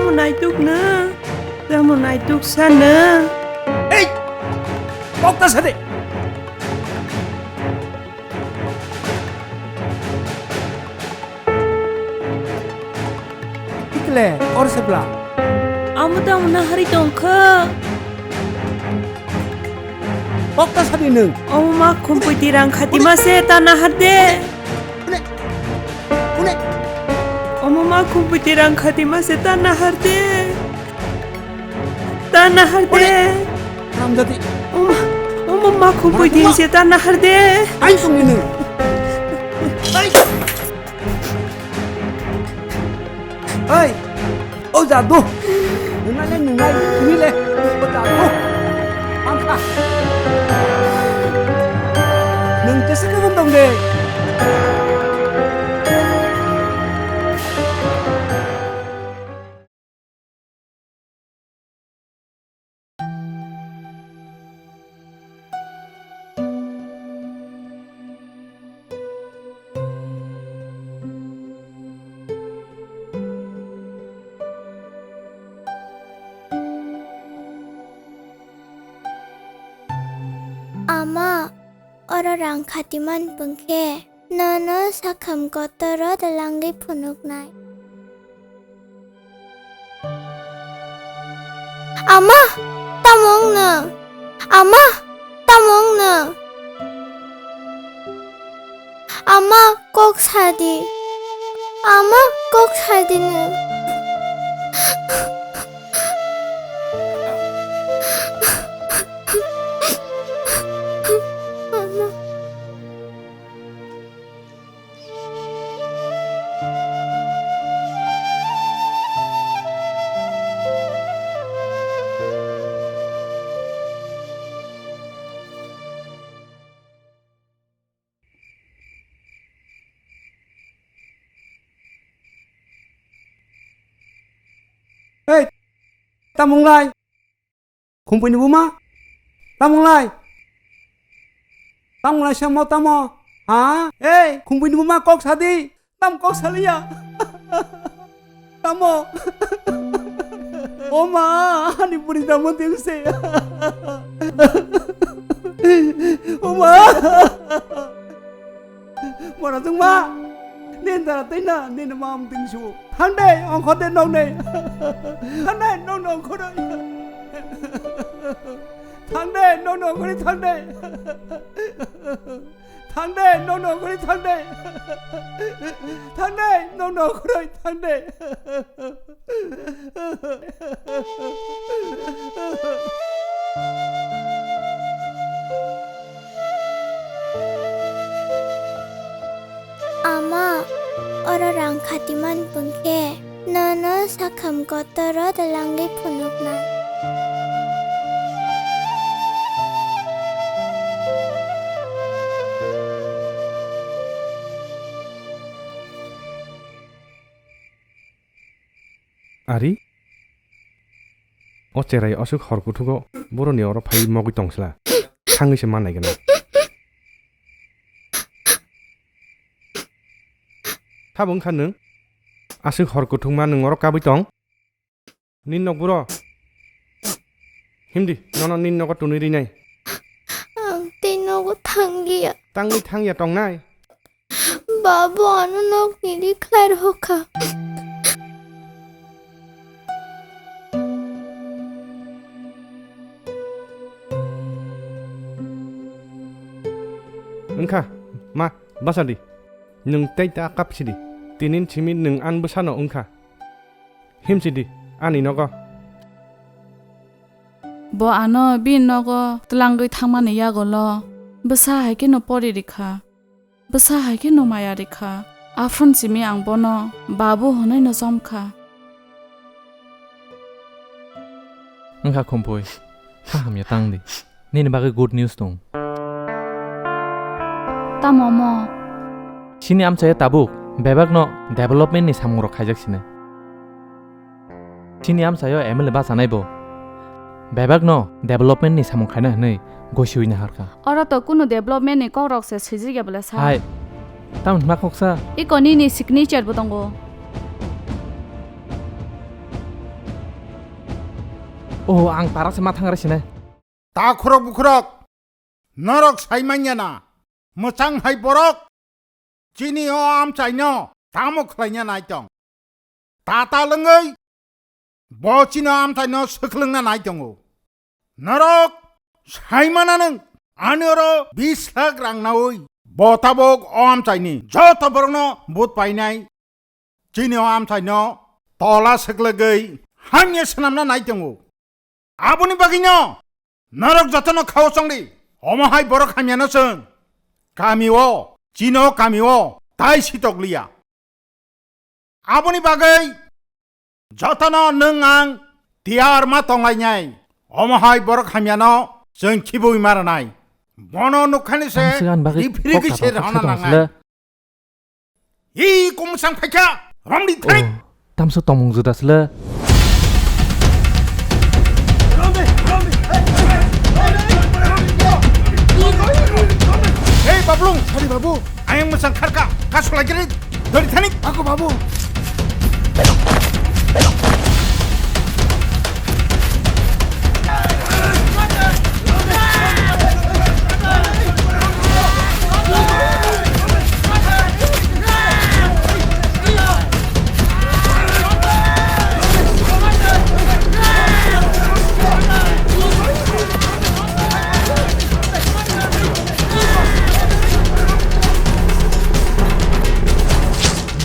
Naituk na, tamo naituk sana. Ei! Kok ta sade. Ikle, or sebla. Amo tamo nahari tongkha. Kok ta sadi nung. Omo ma khumpui tirang khati ma se ta nahar de. Une. Une. Omo ma khumpui tirang khati ma se ta nahar de. Ta nahar de. Haramjadi. Omo, omo ma khumpui tirang se ta nahar de. Ai song ini. Ai. Oi, o jadu. Nungnai le nungnai, nini le. O jadu. Angkha. Nung kesa kagam dong de. Ama, oro rang khatiman pungkhe, nono sakham kotoro twlangwi phunuknai. Ama, tamo wngno? Ama, tamo wngno? Ama, kok sadi. Ama, kok sadi no. Ama. Ei, tamo wnglai? Khumpui ni buma? Tamo wnglai? Tamo wnglai samo tamo? Ha? Ei, khumpui ni buma kok sadi? Tam kok saliya? Tamo? O ma, ani buri tamo tingse. O ma. Mora jwngma, nin dara tei na, nin ma am tingsu. Thang de, ongkho de nong nei. Thang de, nong nong khoroi. Thang de, nong nong khoroi, thang de. Thang de, nong nong khoroi, thang de. Thang de, nong nong khoroi, thang de. Ama, oro rang khatiman pungkhe, nono sakham kotoro twlangwi phunuknai. Ari? O cherai aswk hor kuthugo boroni oro phaiwi mogwi tongsla. Thangwi se ma naigwna. Sabo wngkha nwng? Aswk hor kuthukma nwng oro kabwi tong? Nini nok buro? Himdi, nono nini nogo twnwi rinai. Ang tei nogo thangliya. Tangwi thangya tongnai? Babu ano nokni ri khlai rwkha. Wngkha, ma, basa di. Nwng tei ta kap sidi. Tinin simi nwng an bwsano wngkha. Himsidi, ani nogo. Bo ano bini nogo twlangwi thangmani yagulo bwsa hai kheno pori rikha. Bwsa hai kheno maya rikha. Aphuru simi ang bono babu hwnwi no chomkha. Wngkha Khumpui, kha hamya tang di. Nini bagwi good news tong. Tamo mo? Chini amchaio tabuk bebakno development ni samungrok khaijak sini. Chini amchaio M L A bachanai bo bebakno development ni samung khaina hwnwi gosi hwnwi naharkha. Oro to kunu development ni kokrok se swijak ya bwle sa. Hai, tamo hwnma khoksa? Iko nini signature bo tongo. Oh, ang tara se ma thang rai sinai. Ta khorok bukhorok, norok sai manya na, mwchang hai borok, chini o amchaino tamo khlaina nai tong. Ta ta lwngwi bo chini o amchaino swklwngna nai tongo. Norok sai mana nwng, ani oro bish lakh rang naui bo tabok o amchaini joto borokno vote painai. Chini o amchaino tola swklwgwi hamya swnamna nai tongo. Aboni bagwino norok jotono khao chongdi. Omo hai borok hamyano chwng kami o, chini o kami o tai sitok liya. Aboni bagwi jotono nwng ang tiyar ma tonglainai. Omo hai borok hamyano chwng khibui ma rwnai. Bono nukhani se Tamswk ani bagwi referee kok kisa kaphal rwna khaisa tong nangnai. Sle. Hi, kung sang phaikha, romdi thai. Oh, tamswk tongmung juda sle. Hei, Bablung. Sari, babu. Ayang mwchang kharka, kasulai giri, dori thani. Ako, babu.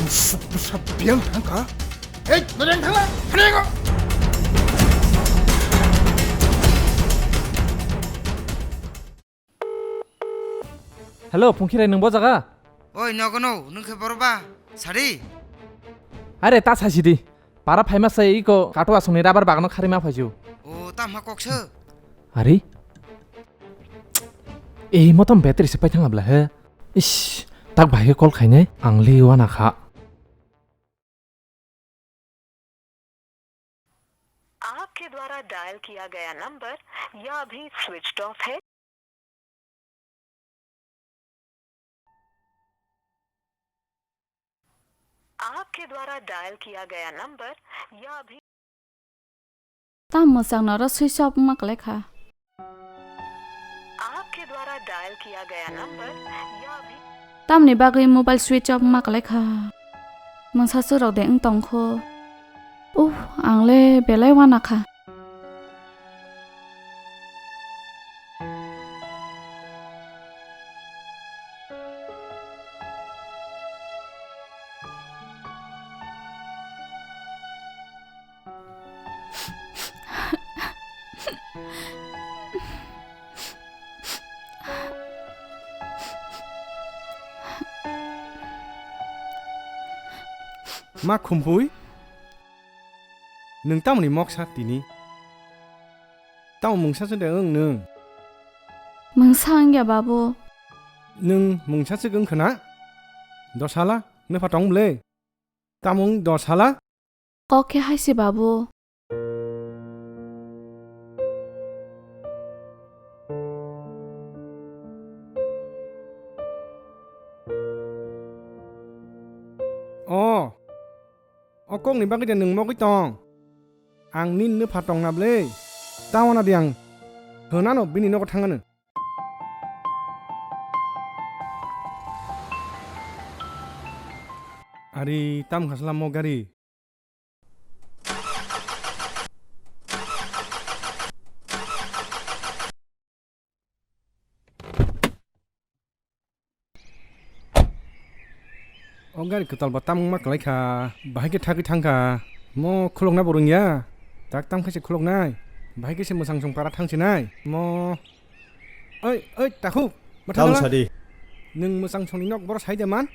Bwsa, bwsa biyang thangkha. Ei, noreng thangla, phrengo. Hello, Phungkhirai, nwng bo jaga? Oi, nogo no, nwng khe boro ba? Sari? Are, ta sasi di. Para phaima se iko kato asongni rabar bagano kharima phaisu. O, ta ma kok se? Are? Ei, motom battery se paithang abla he. Ish, tak bahai khe call khainai, ang le wana kha. आपके द्वारा डायल किया गया नंबर या अभी switched off है। आपके द्वारा डायल किया गया नंबर या अभी Tam mwchang no oro switch off wngma kwlai kha. आपके द्वारा डायल किया गया नंबर या अभी Tamni bagwi mobile switch off wngma kwlai kha. Mungsa swrok de wng tong kho. Uh, ang le belai wana kha. Ma Khumpui, nwng tamoni moksa tini? Tamo mungsa chwng de wng nwng? Mungsa wngya, babu. Nwng mungsa chwng wng khna? Dos hala, nwpha tong bwle? Tamo wng dos hala? Kok khe hai se, babu. O, o kokni bagwi de nwng mogwi tong? Ang nini nwpha tongna bwle? Tamo na di ang hwnano bini nogo thangano. Ari, tam khasla mo gari. O gari kwtal bo tamung ma kwlai kha, bahai khe thagwi thang kha. Mo khulokna bo rwngya, tak tam khe se khuloknai, bahai khe se mwsang song para thang sinai. Mo, oi, oi, takhuk, ma thang sadi. Nwng mwsang songni nok boro sai de man?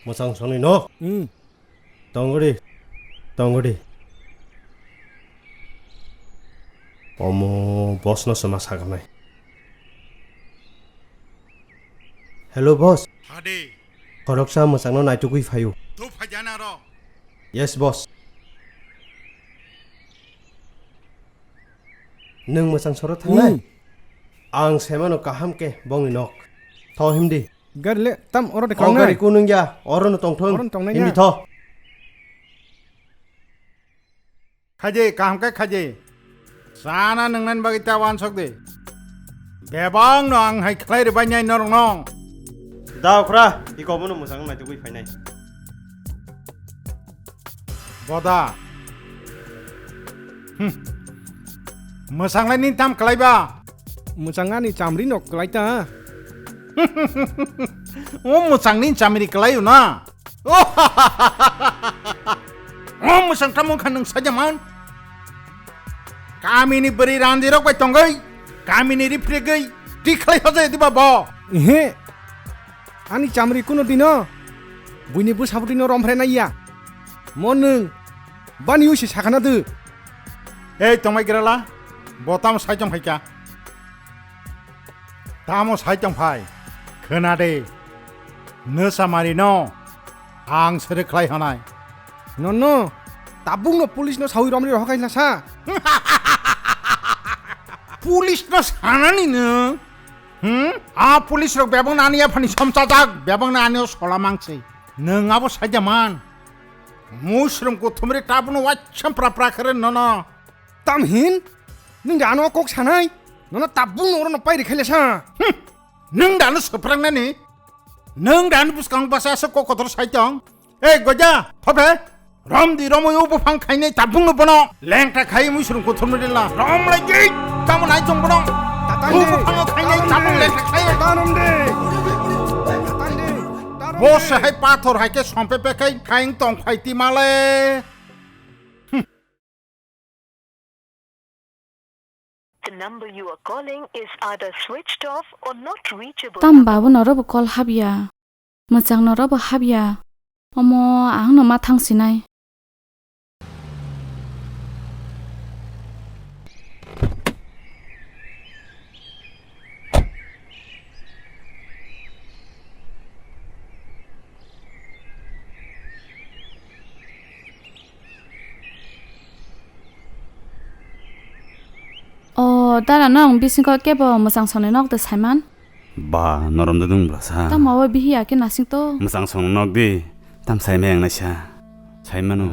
Mwsang songni nok? Hmm. Tongo di, tongo di. Omo boss no se ma sagamnai. Hello boss. Hadi. Khoroksa mwchangno naitugwi phaio. Tu phaijana ro. Yes boss. Nwng mwchang soro thangnai? Hmm. Ang semano kaham khe bongni nok. Tho himdi. Gari le tam oro de. O kangnai. Gari kunung ya, oro no tongthung. Oro no tongnai. Himdi ya. Tho. Khaje, kaham khe khaje. Chana nwngnani bagwi ta wansok de. Bebak no ang hai khlai rwbai nai norok no. Da okhra, iko bono mwchang nai tugwi phainai. Boda. Hmm. Mwchang lai ni tam khlai ba? Mwchang ani chamri no khlai ta. O mwchang ni chamri khlai na. O mwchang tamo kha nwng sajaman. Kamini bwrwi randirok bai tongwi, kamini riphrigwi, tikhlai hojai diba bo? Ehe. Ani chamri kuno dino buini bwsabutino romphre naiya. Mo nwng bani usi sakana dw. Ei tongmai grala, bo tamo sai tong phaikha? Tamo sai tong phai? Khna de. Nwsa mari no ang sere khlai honai. Nono, tabuk no police no sawi romri rohok kaisa sa. Police no sanani nwng? Hmm? A police rok bebang nani aphani somchajak, bebang nani o sola mangsi. Nwng abo saida man. Musrum kuthumri tabuk no waisam pra pra khere nono. Tam hin? Nwng da ano kok sanai? Nono tabuk no oro no pairi khaile sa. Hmm. Nwng da ano swprangnani? Nwng da ano bwskang basa aswk kok kotor sai tong? Ei goja, thophe. Romdi romoi o buphang khainai tabuk no bono. Lengta khai musrum kuthumri dila. Rom lai gei. Tamo nai tong bono. Tatang O de. buphang o khainai Tatang tabuk de. lengta khai. Tatang de. Tatang de. Tatang Bo de. se hai pathor hai ke sompe pe kai khaing tong phai ti male. The number you are calling is either switched off or not reachable at Tam the babu moment. norobo call habya. Mwchang norobo habya. Omo ang no ma thang sinai. O dara, nong bisingo kebo mwchang songnai nok de saiman? Ba, norom de dong bwlasa. Tamo o bihi ya ke nasing to? Mwchang songnai nok di, tam sai meng naisa. Saimano.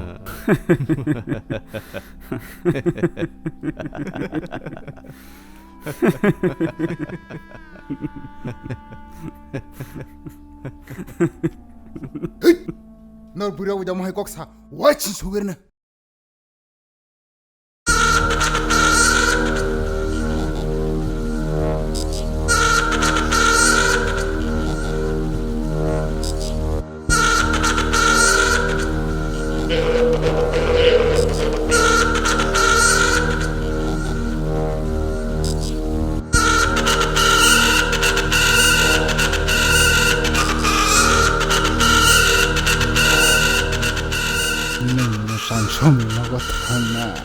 Hei! Nor bwrwi rok jamo hai kok sa, wai chin sugar na. Nwng mwchang songni nogo thangnai.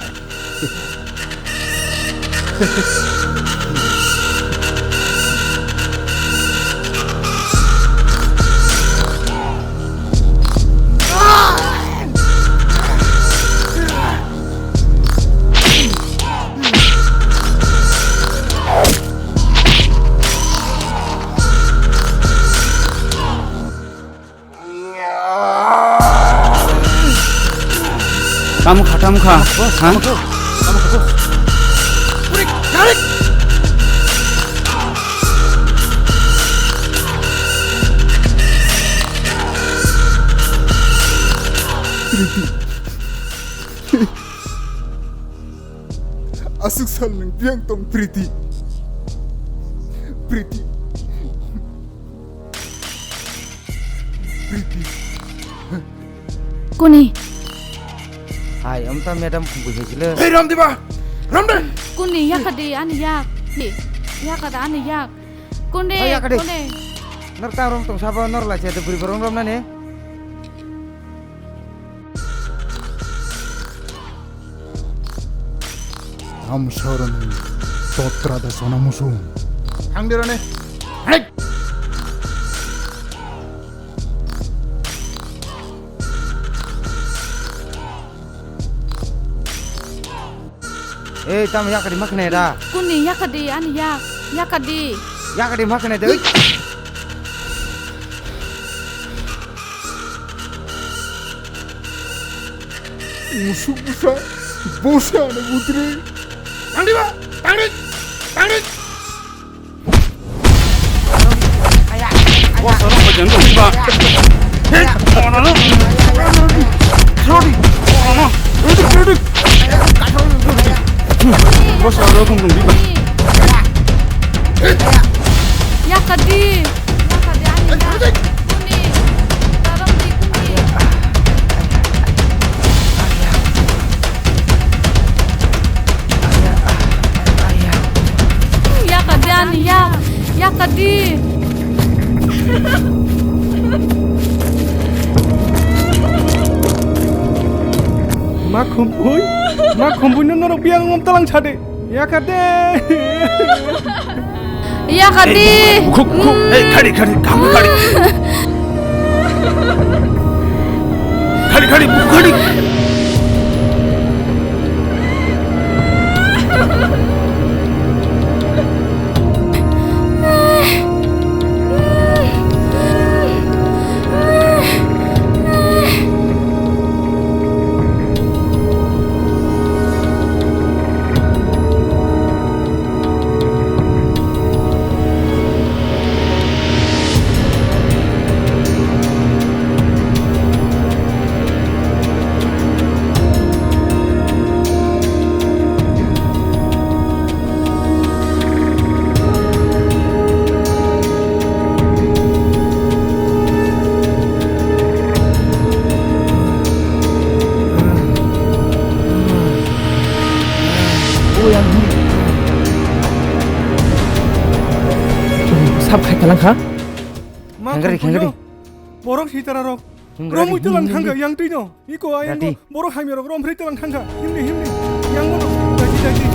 Tamo kha, tamo kha. Ha? Aswk sal nwng biyang tong Priti. Priti. Priti. Kuni? Hai, amta madam khum buhi jile. Hey, Ramdiba! Ramde! Kuni, yakadi ani yak. Yakada ani yak. Kuni, oh, yakadi. Kuni. Nor ta rom tong sabo nor lai che de buri borong rom nani. Am soroni totra da sona musung. Thang de rone. Hai. Ei, tamo yakadi ma khnai da? Kuni yakadi ani yak, yakadi. Yakadi ma khnai da? Ui. Musuk busa, bosa ani butri. Thangdi ba, thangdi, thangdi. Boss, ano kajang dong ba. Hei, ano, ano. Sorry. Ano. Ready, ready. Boss, ano kong dong ba. Ya kadi. Ya kadi ani ya. Kuni. Taram di kuni. Ya kadi ani ya. Ya kadi. Ma khumpui, ma khumpui no norok biang ngom talang chade. Ya kade. Ya kade. Khuk, khuk. Hey, khadi, khadi, khadi, khadi. Khadi, khadi, khadi. Sab khai kalang kha. Ma khengri, khengri. Borok sitara rok. Khengri, romwi tulang khengri. Thangkha yang twi no. Iko ayang rati. Borok hamya rok romphri tulang thangkha. Himni, himni. Yang no. Daji, daji.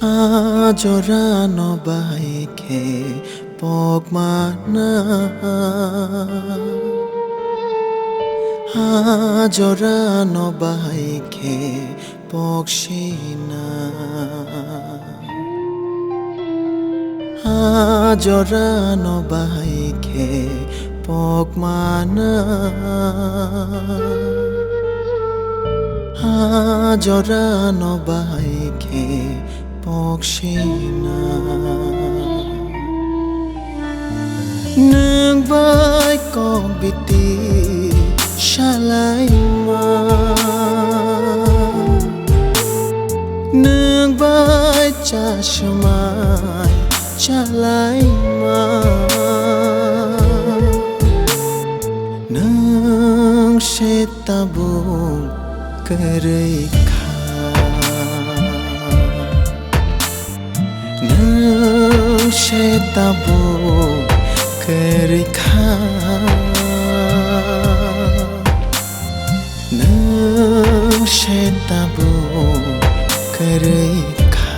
A jora no bahai khe pok mana. A jora no bahai khe pok sina. A jora no bahai khe pok mana. A jora no bahai khe pok sina. Nwng bai kok biti salaima. Nwng bai chasmai chalaima. Nwng se tabuk kwrwi kha. Nwng se tabuk kwrwi kha. Nwng se tabuk kwrwi kha.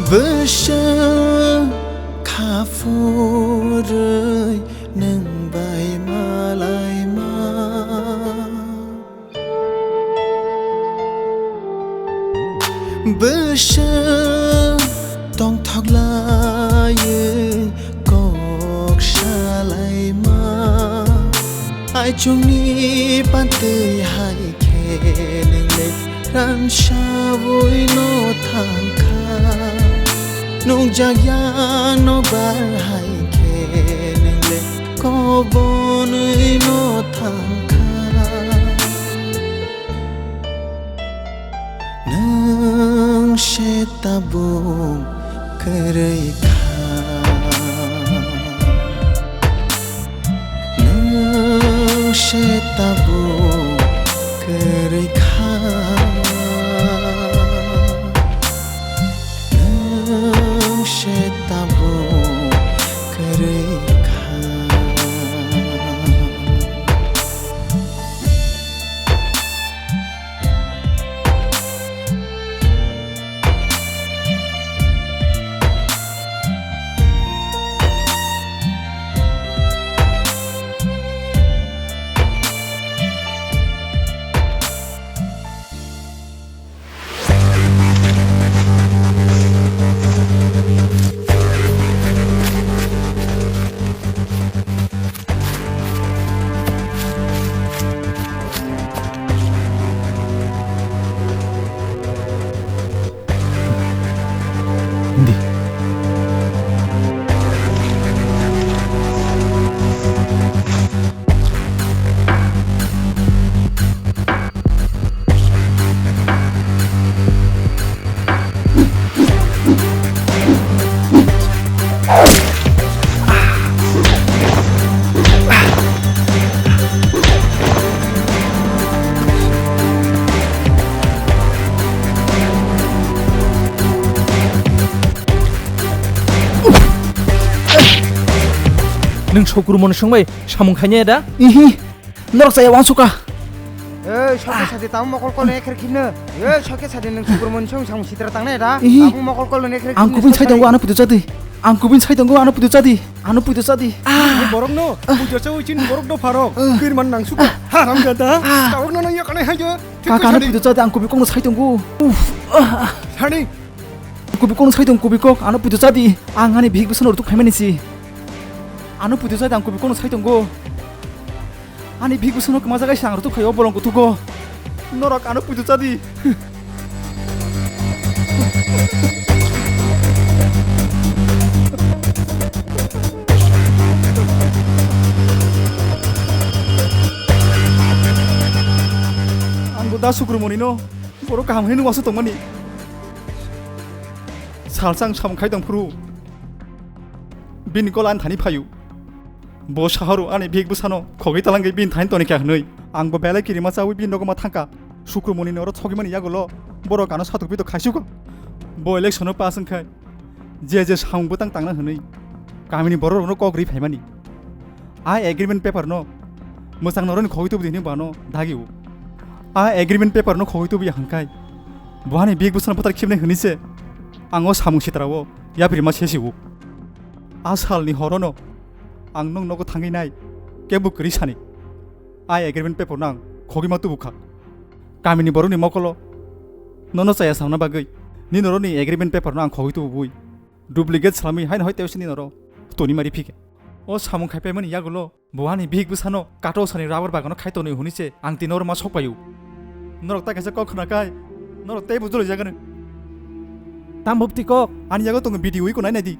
Bwswk kha phurwi nwng bai malaima. Bwswk tongthok laiwi kok salaima. Aichukni pantwi hai khe Nwngle ransawi no thangkha, nukjakya no bar hai khe nwngle kobonwi no thangkha. Nwng se tabuk kwrwi kha. Nwng se tabuk kwrwi kha. Nwng se tabuk kwrwi kha. Hindi. Nwng Sukrumoni songbai samung khainai da? Ihi. Norok chaya uansukha. Ei, soke sadi tamo mokol kol ekher khimno. Ei, soke sadi nwng Sukrumoni song samung sitra tangnai da? Ihi. Tamo mokol kol ekher khimno. Ang kubun sai tongo, ano puitu chadi. Ang kubun sai tongo, ano puitu chadi. Ano puitu chadi. Borok no, puitu chawi chin borok no pharok. Kirman nang suka. Haram gada. Tawok no nang yakanai hajo. Kaka, ano puitu chadi, ang kubun kong no sai tongo. Uff. Sani. Kubikok no sai tong, kubikok, ano puitu chadi. Ang ani bihik bwsano rwtuk phaimani si. Ano puitu chadi, ang kubikok no sai tongo. Ani bihik bwsano kwma jagai se ang rwtuk phaio, bolong kuthugo. Norok ano puitu chadi. Ang bo da Sukrumoni no borok kaham hwnwi nukmasa tongmani. Salsa ang samung khai tong phuru bini kol ani thani phaio. Bo sahoro ani bihik bwsano khogwi talangwi bini thani toni kha hwnwi. Ang bo belai kirima chawi bini nogo ma thangkha. Sukrumoni ni oro thogwi mani yagulo borok ano satok pitok khaisukha. Bo election o pass wngkhai je je samung bwtang tangna hwnwi kamini borok rokno kok rwi phaimani. A agreement paper no mwchang noroni khogwi tubu hwnwi bano dagi o. A agreement paper no khogwi tubu hangkai bo ani bihik bwsano bwthar khibnai hwnwi se ang o samung sitra o yapri ma sesi o. A salni horono ang nwng nogo thangwi nai kebo kwrwi sani. A agreement paper no ang khogwi ma tubu kha. Kamini borokni mokolo nono chaya samna bagwi ni noroni agreement paper no ang khogwi tubu bui. Duplicate salami haino hai tewsini noro toni mari phike. O samung khai paimani yagulo bo ani bihik bwsano kato sani rubber bagano khai tonwi hwnwi se ang tini oro ma sok paio. Norok ta kaisa kok khna kai norok tei bujolo jagano. Tam bupti kok ani yago tongo video iko nai nai di.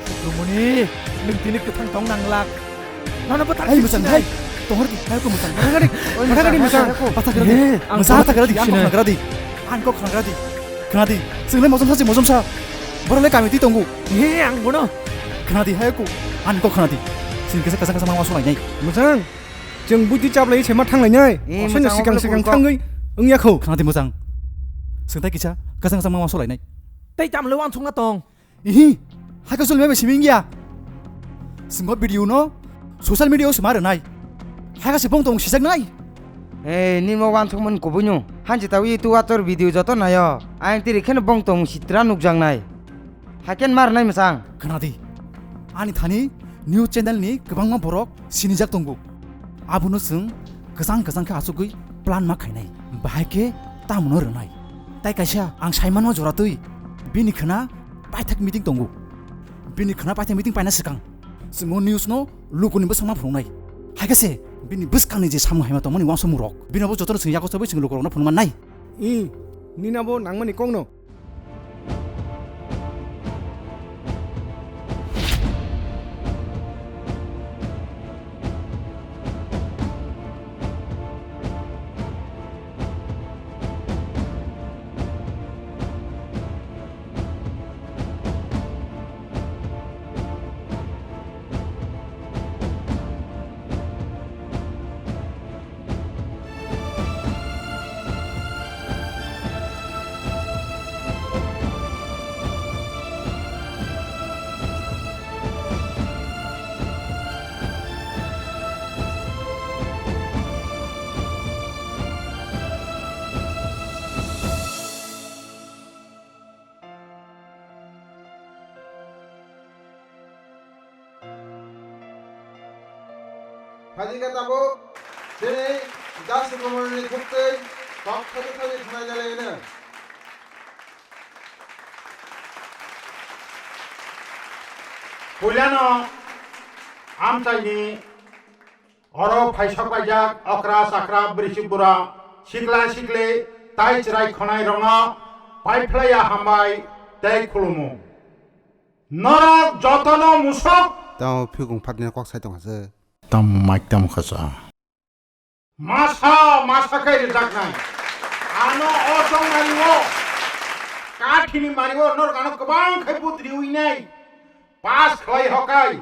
Sukrumoni, nwng tini kwthang tong nanglak. Nono bwthar hai, mwchang, hai. Tonghor di, hai, ko mwchang. Mwchang, mwchang, mwchang. Bata kira di. He, ang mwchang, bata kira di, ang khna kira di. Ang kok khna kira di. Khna di. Chwng le mojom sa, si mojom sa. Borok le kami twi tongo. He, ang bono. Khna di, hai, ko. Ang kok khna di. Sini kesa, kesa, kesa, mama solai nai. Mwchang. Chwng buti chaplai se ma thanglai nai. Osoni sikang, sikang thangwi wngya kho. Khna di mwchang. Sengtai kisa, kesa, kesa, mama solai nai. Tei tam le wansukna tong. Ihi, hakhe chwlwi bai simi wngya. Chwngbo video no social media o sima rwnai. Hakhe se bong tong sijaknai. Ei, nimo wansukmani kubui no. Hanji tawi tu wator video joto nayo. Ayang tiri kheno bong tong sitra nukjaknai. Haikhe ma rwnai mwchang. Khna di. Ani thani news channel ni kwbangma borok sinijak tongo. Abono chwng kwchang kwchang khe achugwi plan ma khainai. Bahai khe tamono rwnai. Tai kaisa ang saimanma jora twi bini khwna paithak meeting tongo. Bini khwna paithak meeting paina swkang chwng o news no lukuni bwswkma phunuknai. Hai khe se bini bwskangni je samung haima tongmani uansukmung rok bini bo jotono chwng yago chabai chwng lukurokno phunukmannai. I, nini abo nangmani kokno. Phaikha tabuk chini Dasi Kumar ni thuktwi kok thani thani khwnai lalai hwno. Puilano amchaini oro phaisok paijak okra chakra bwrwi bura sikla sikli tai chwrai khwnai rokno paiphlaiya hambai tei khulumu. Norok jotono musok. Tamo phikung phatni kok sai tongkha se. Tamo mic tamo kha sa. Masa masa khe rijaknai. Ano o chongmani o kathini mani o norok ano kwbang khe but riwi nai. Pass khlai hokai.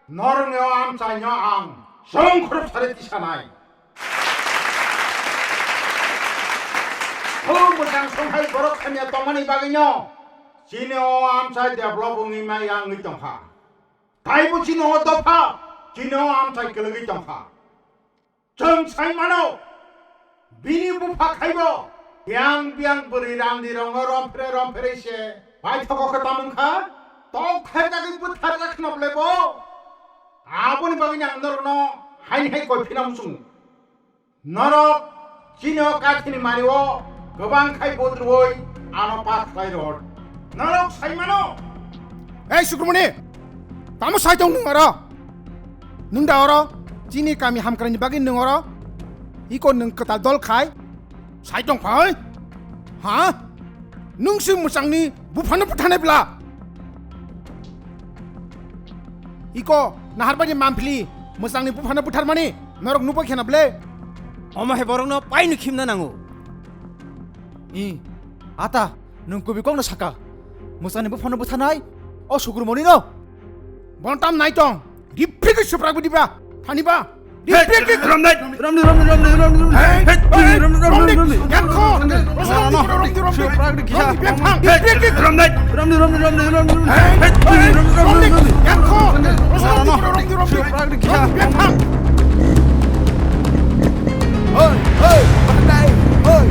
Norokni o amchaino ang songkhorop sari tisanai. Khulum bwsang songhai borok hamya tongmani bagwino chini o amchai develop wngwi mai wngwi tongkha. Taibo chini o dopha, chini o amchai kwlwgwi tongkha. Chwng sai mano, bini bupha khaibo biyang biyang bwrwi randi rokno romphre romphre se paithogo khe tamo wngkha, tok khaijagwi bwtharjak khna bwlai bo. Aboni bagwino ang norokno haini hai koi phina muchungo. Norok chini o kathini mani o kwbang khai bodroi ano pass khlai rw. Norok sai mano. Ei Sukrumoni, tamo sai tong nwng oro? Nwng da oro chini kami hamkraini bagwi nwng oro iko nwng kwtal dol khai sai tong phai? Ha? Nwng se mwchangni buphano bwtharnai bla? Iko nahar bai manphili mwchangni buphano bwtharmani norok nukbai kheno ble? Omo hai borokno paino khimna nango. I, ata, nwng kubui kokno saka. Mwchangni buphano bwtharnai o Sukrumoni no. Bono tam nai tong. Riphigwi suprak bidi ba. Thani ba. Riphigwi. Romnai, romnai, romnai, romnai, romnai, romnai. Hey, hey, romnai, romnai, romnai, romnai. Yang kho. Romnai, romnai, romnai, romnai. Suprak di kisa. Romnai, romnai, romnai, romnai. Romnai, romnai, romnai, romnai. Romnai, romnai, romnai, romnai. Hey, hey, romnai, romnai, romnai. Yang kho. Romnai, romnai, romnai, romnai. Suprak di kisa. Romnai, romnai. Hoi, hoi, bandai, hoi.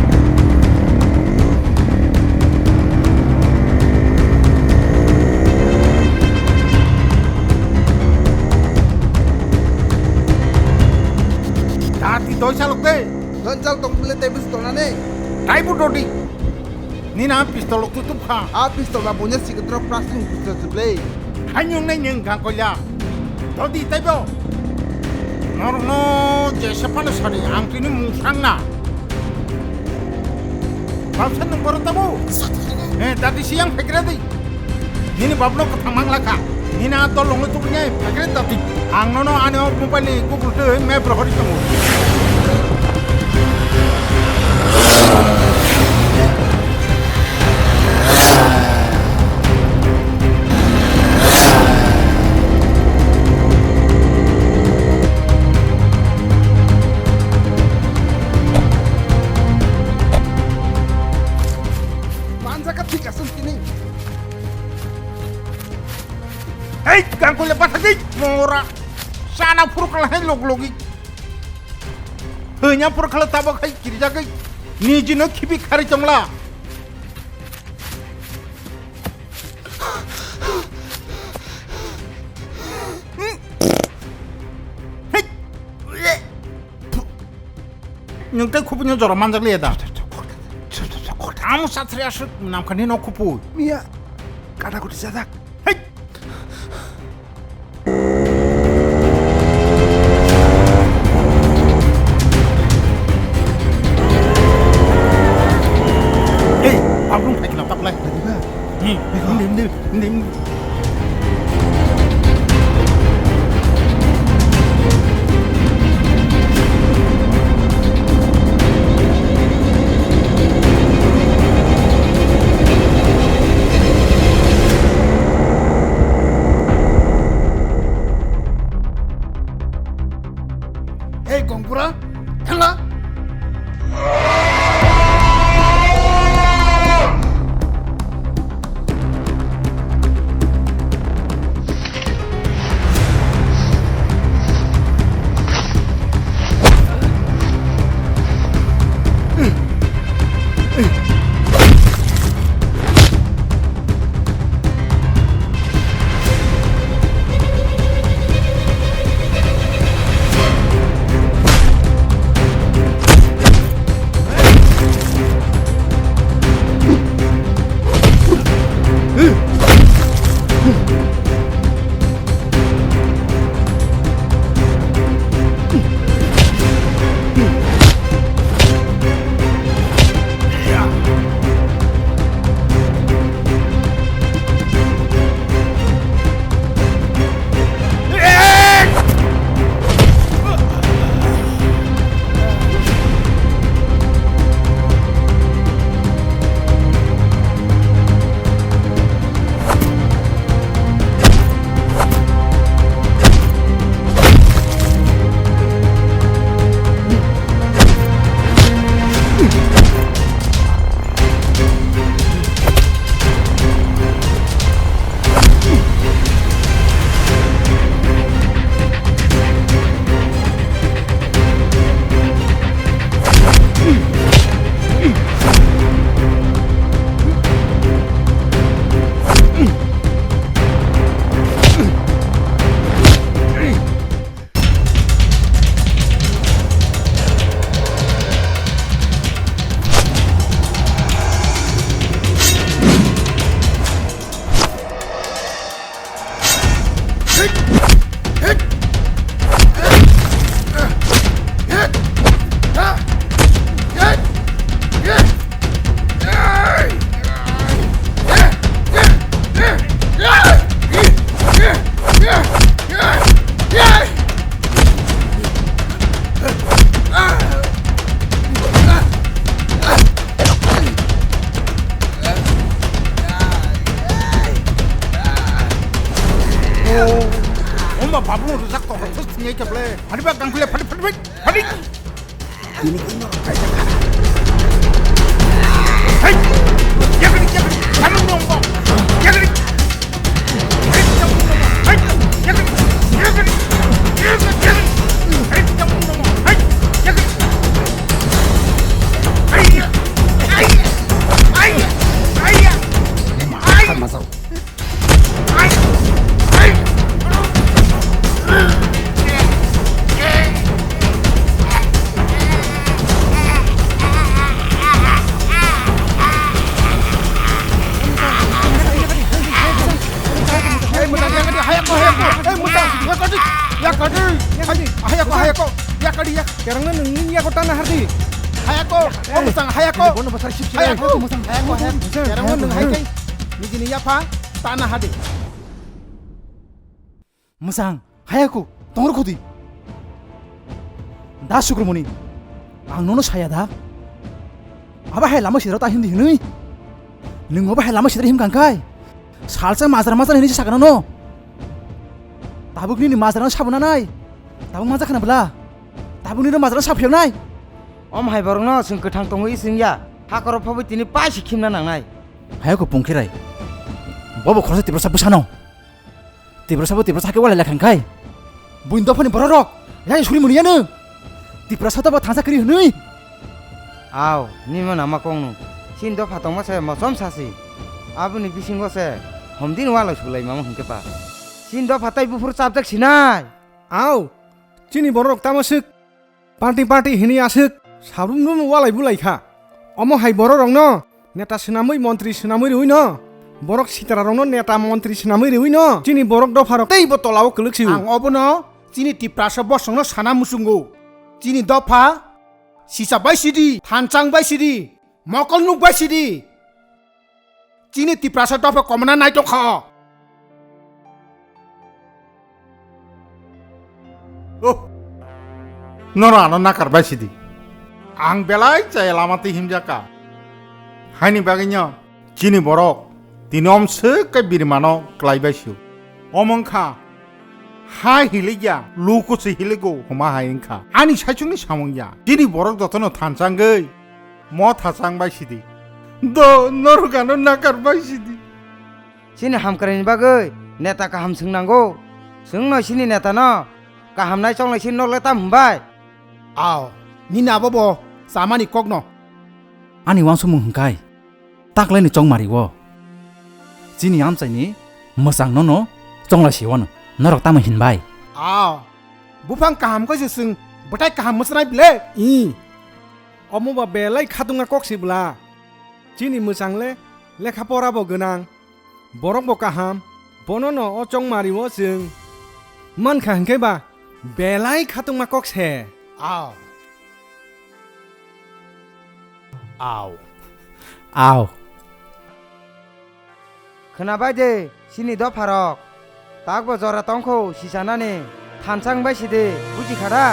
Dati doi salok de. Don chal tong bile tei bus tonane. Taibo dodi. Nini a pistol rok tutup kha. A pistol ba bunya sikit rok plastic pistol tuple. Hanyung nai nyeng gang koila. Dodi taibo. Norokno jesa phano sadi ang tini mung sangna. Bapsa nung borok tabo. Eh, dati siyang phekre di. Nini bapno kwthang mang lakha. Nini a dol longno tubunai phekre dati. Ang nono ani o mobile ni Google tei map rohori tongo. Manjaka thik aswk tini. Ei, gangkole bathagwi mora. Sana phuru kala hai log logi. Hanya phuru kala tabak hai kirjagwi. Nijino khibi khari tongla. Hey. Nwng tei khupui no jora manjak liya da? Amo sathri aswk namkha ni no khupui. Miya, kata kuti sajak. Hei! Ei, babu phai khna tak lai. Nadi ba? Hmm. Indi, indi, indi, indi. Ei, Gongpura, thangla. Omba babu rwjak tokro thus thini ai kable. Phani ba gangpile phani phani phani. Phani. Hey! Yakari yakari. Samung dong kok. Yakari. Hey, samung dong. Hey, yakari. Yakari. Yakari. Hey, samung dong. Hey, yakari. Hey. Hey. Hey. Hey. Hey. Hey. Hey, mwchang, yakadi, hayako, hayako. Hey, mwchang, yakadi, yakadi. Hayadi, hayako, hayako. Yakadi, yak-, kerangno nwngni yago tana hardi. Hayako, o mwchang, hayako. Bono bwsai sip sip. Hayako, hayako, mwchang. Hayako, hayako. Mwchang, kerangno hayako, nwng hai hayako. Kai, nijini yapha tana hadi. Mwchang, hayako, tongro khudi. Da Sukrimoni, ang nono saya da. Abo hai lama sira ta hindi hinui. Nwng abo hai lama sira him kangkai. Salsa majra majra hinui sakna no. Tabuk nini majra no sabuna nai. Tabuk maja khana bla. Tabuk nini majra no saphiyo nai. Om hai borok no chwng kwthang tongwi chwng ya. Hakoro phobwi tini paisi khimna nangnai. Hayako pungkhirai. Bobo khoroksa Tiprasa bwsano. Tiprasa bo Tiprasa hakhe walai lakhang khai. Buini dophani borok rok, yang suri muni yanu. Tiprasa to bo thangsa kri hwnwi. Aw, nima nama kongno. Sin dopha tongma se mosom sasi. Aboni bisingo se homdin walai sulai mama hwnkhe pa. Sin dopha tai buphuru chapjak sinai. Aw, chini borok tamo swk. Party party hini aswk. Sabrum rum walai bulai kha. Omo hai borok rokno neta swnamwi montri swnamwi rwino. Borok sitra rokno neta montri swnamwi rwino. Chini borok dopha rok tei bo tolao kwlwk sio. Ang obono chini Tiprasa bosongno sana muchungo. Chini dopha sisa bai sidi, thanchang bai sidi, mokol nuk bai sidi. Chini Tiprasa dopha komna naitok kha. Oh. Noro ano nakar bai sidi. Ang belai chaya lama twi himjaka. Haini bagwino chini borok tini omswk khe birimano klai bai sio. Omo wngkha ha hilikya, luku se hiligo huma hai wngkha. Ani saichungni samung ya. Chini borok jotono thanchangwi mo thachang bai sidi. Do norok ano nakar bai sidi. Chini hamkraini bagwi neta kaham swngnango. Chwngno chini netano kahamnai chonglai chini nok le tam hwnbai? Ao, nini abo bo chamani kokno. Ani wansukmung hwnkhai taklaini chongmari o. Chini amchaini mwchang nono chonglai si wano norok tamo hinbai? Ao, buphang kaham khe se chwng bwthai kaham mwswnai bile? I. Omo ba belai khatungma kok si bwla. Chini mwchang le lekha pora bo gwnang. Borok bo kaham. Bono no o chongmari o chwng mankha hwnkhe ba belai khatungma kok se. Ao. Ao. Ao. Khwnabai de, chini dopharok. Takbo jora tongkho sichanani, thanchang bai sidi, buji kha da?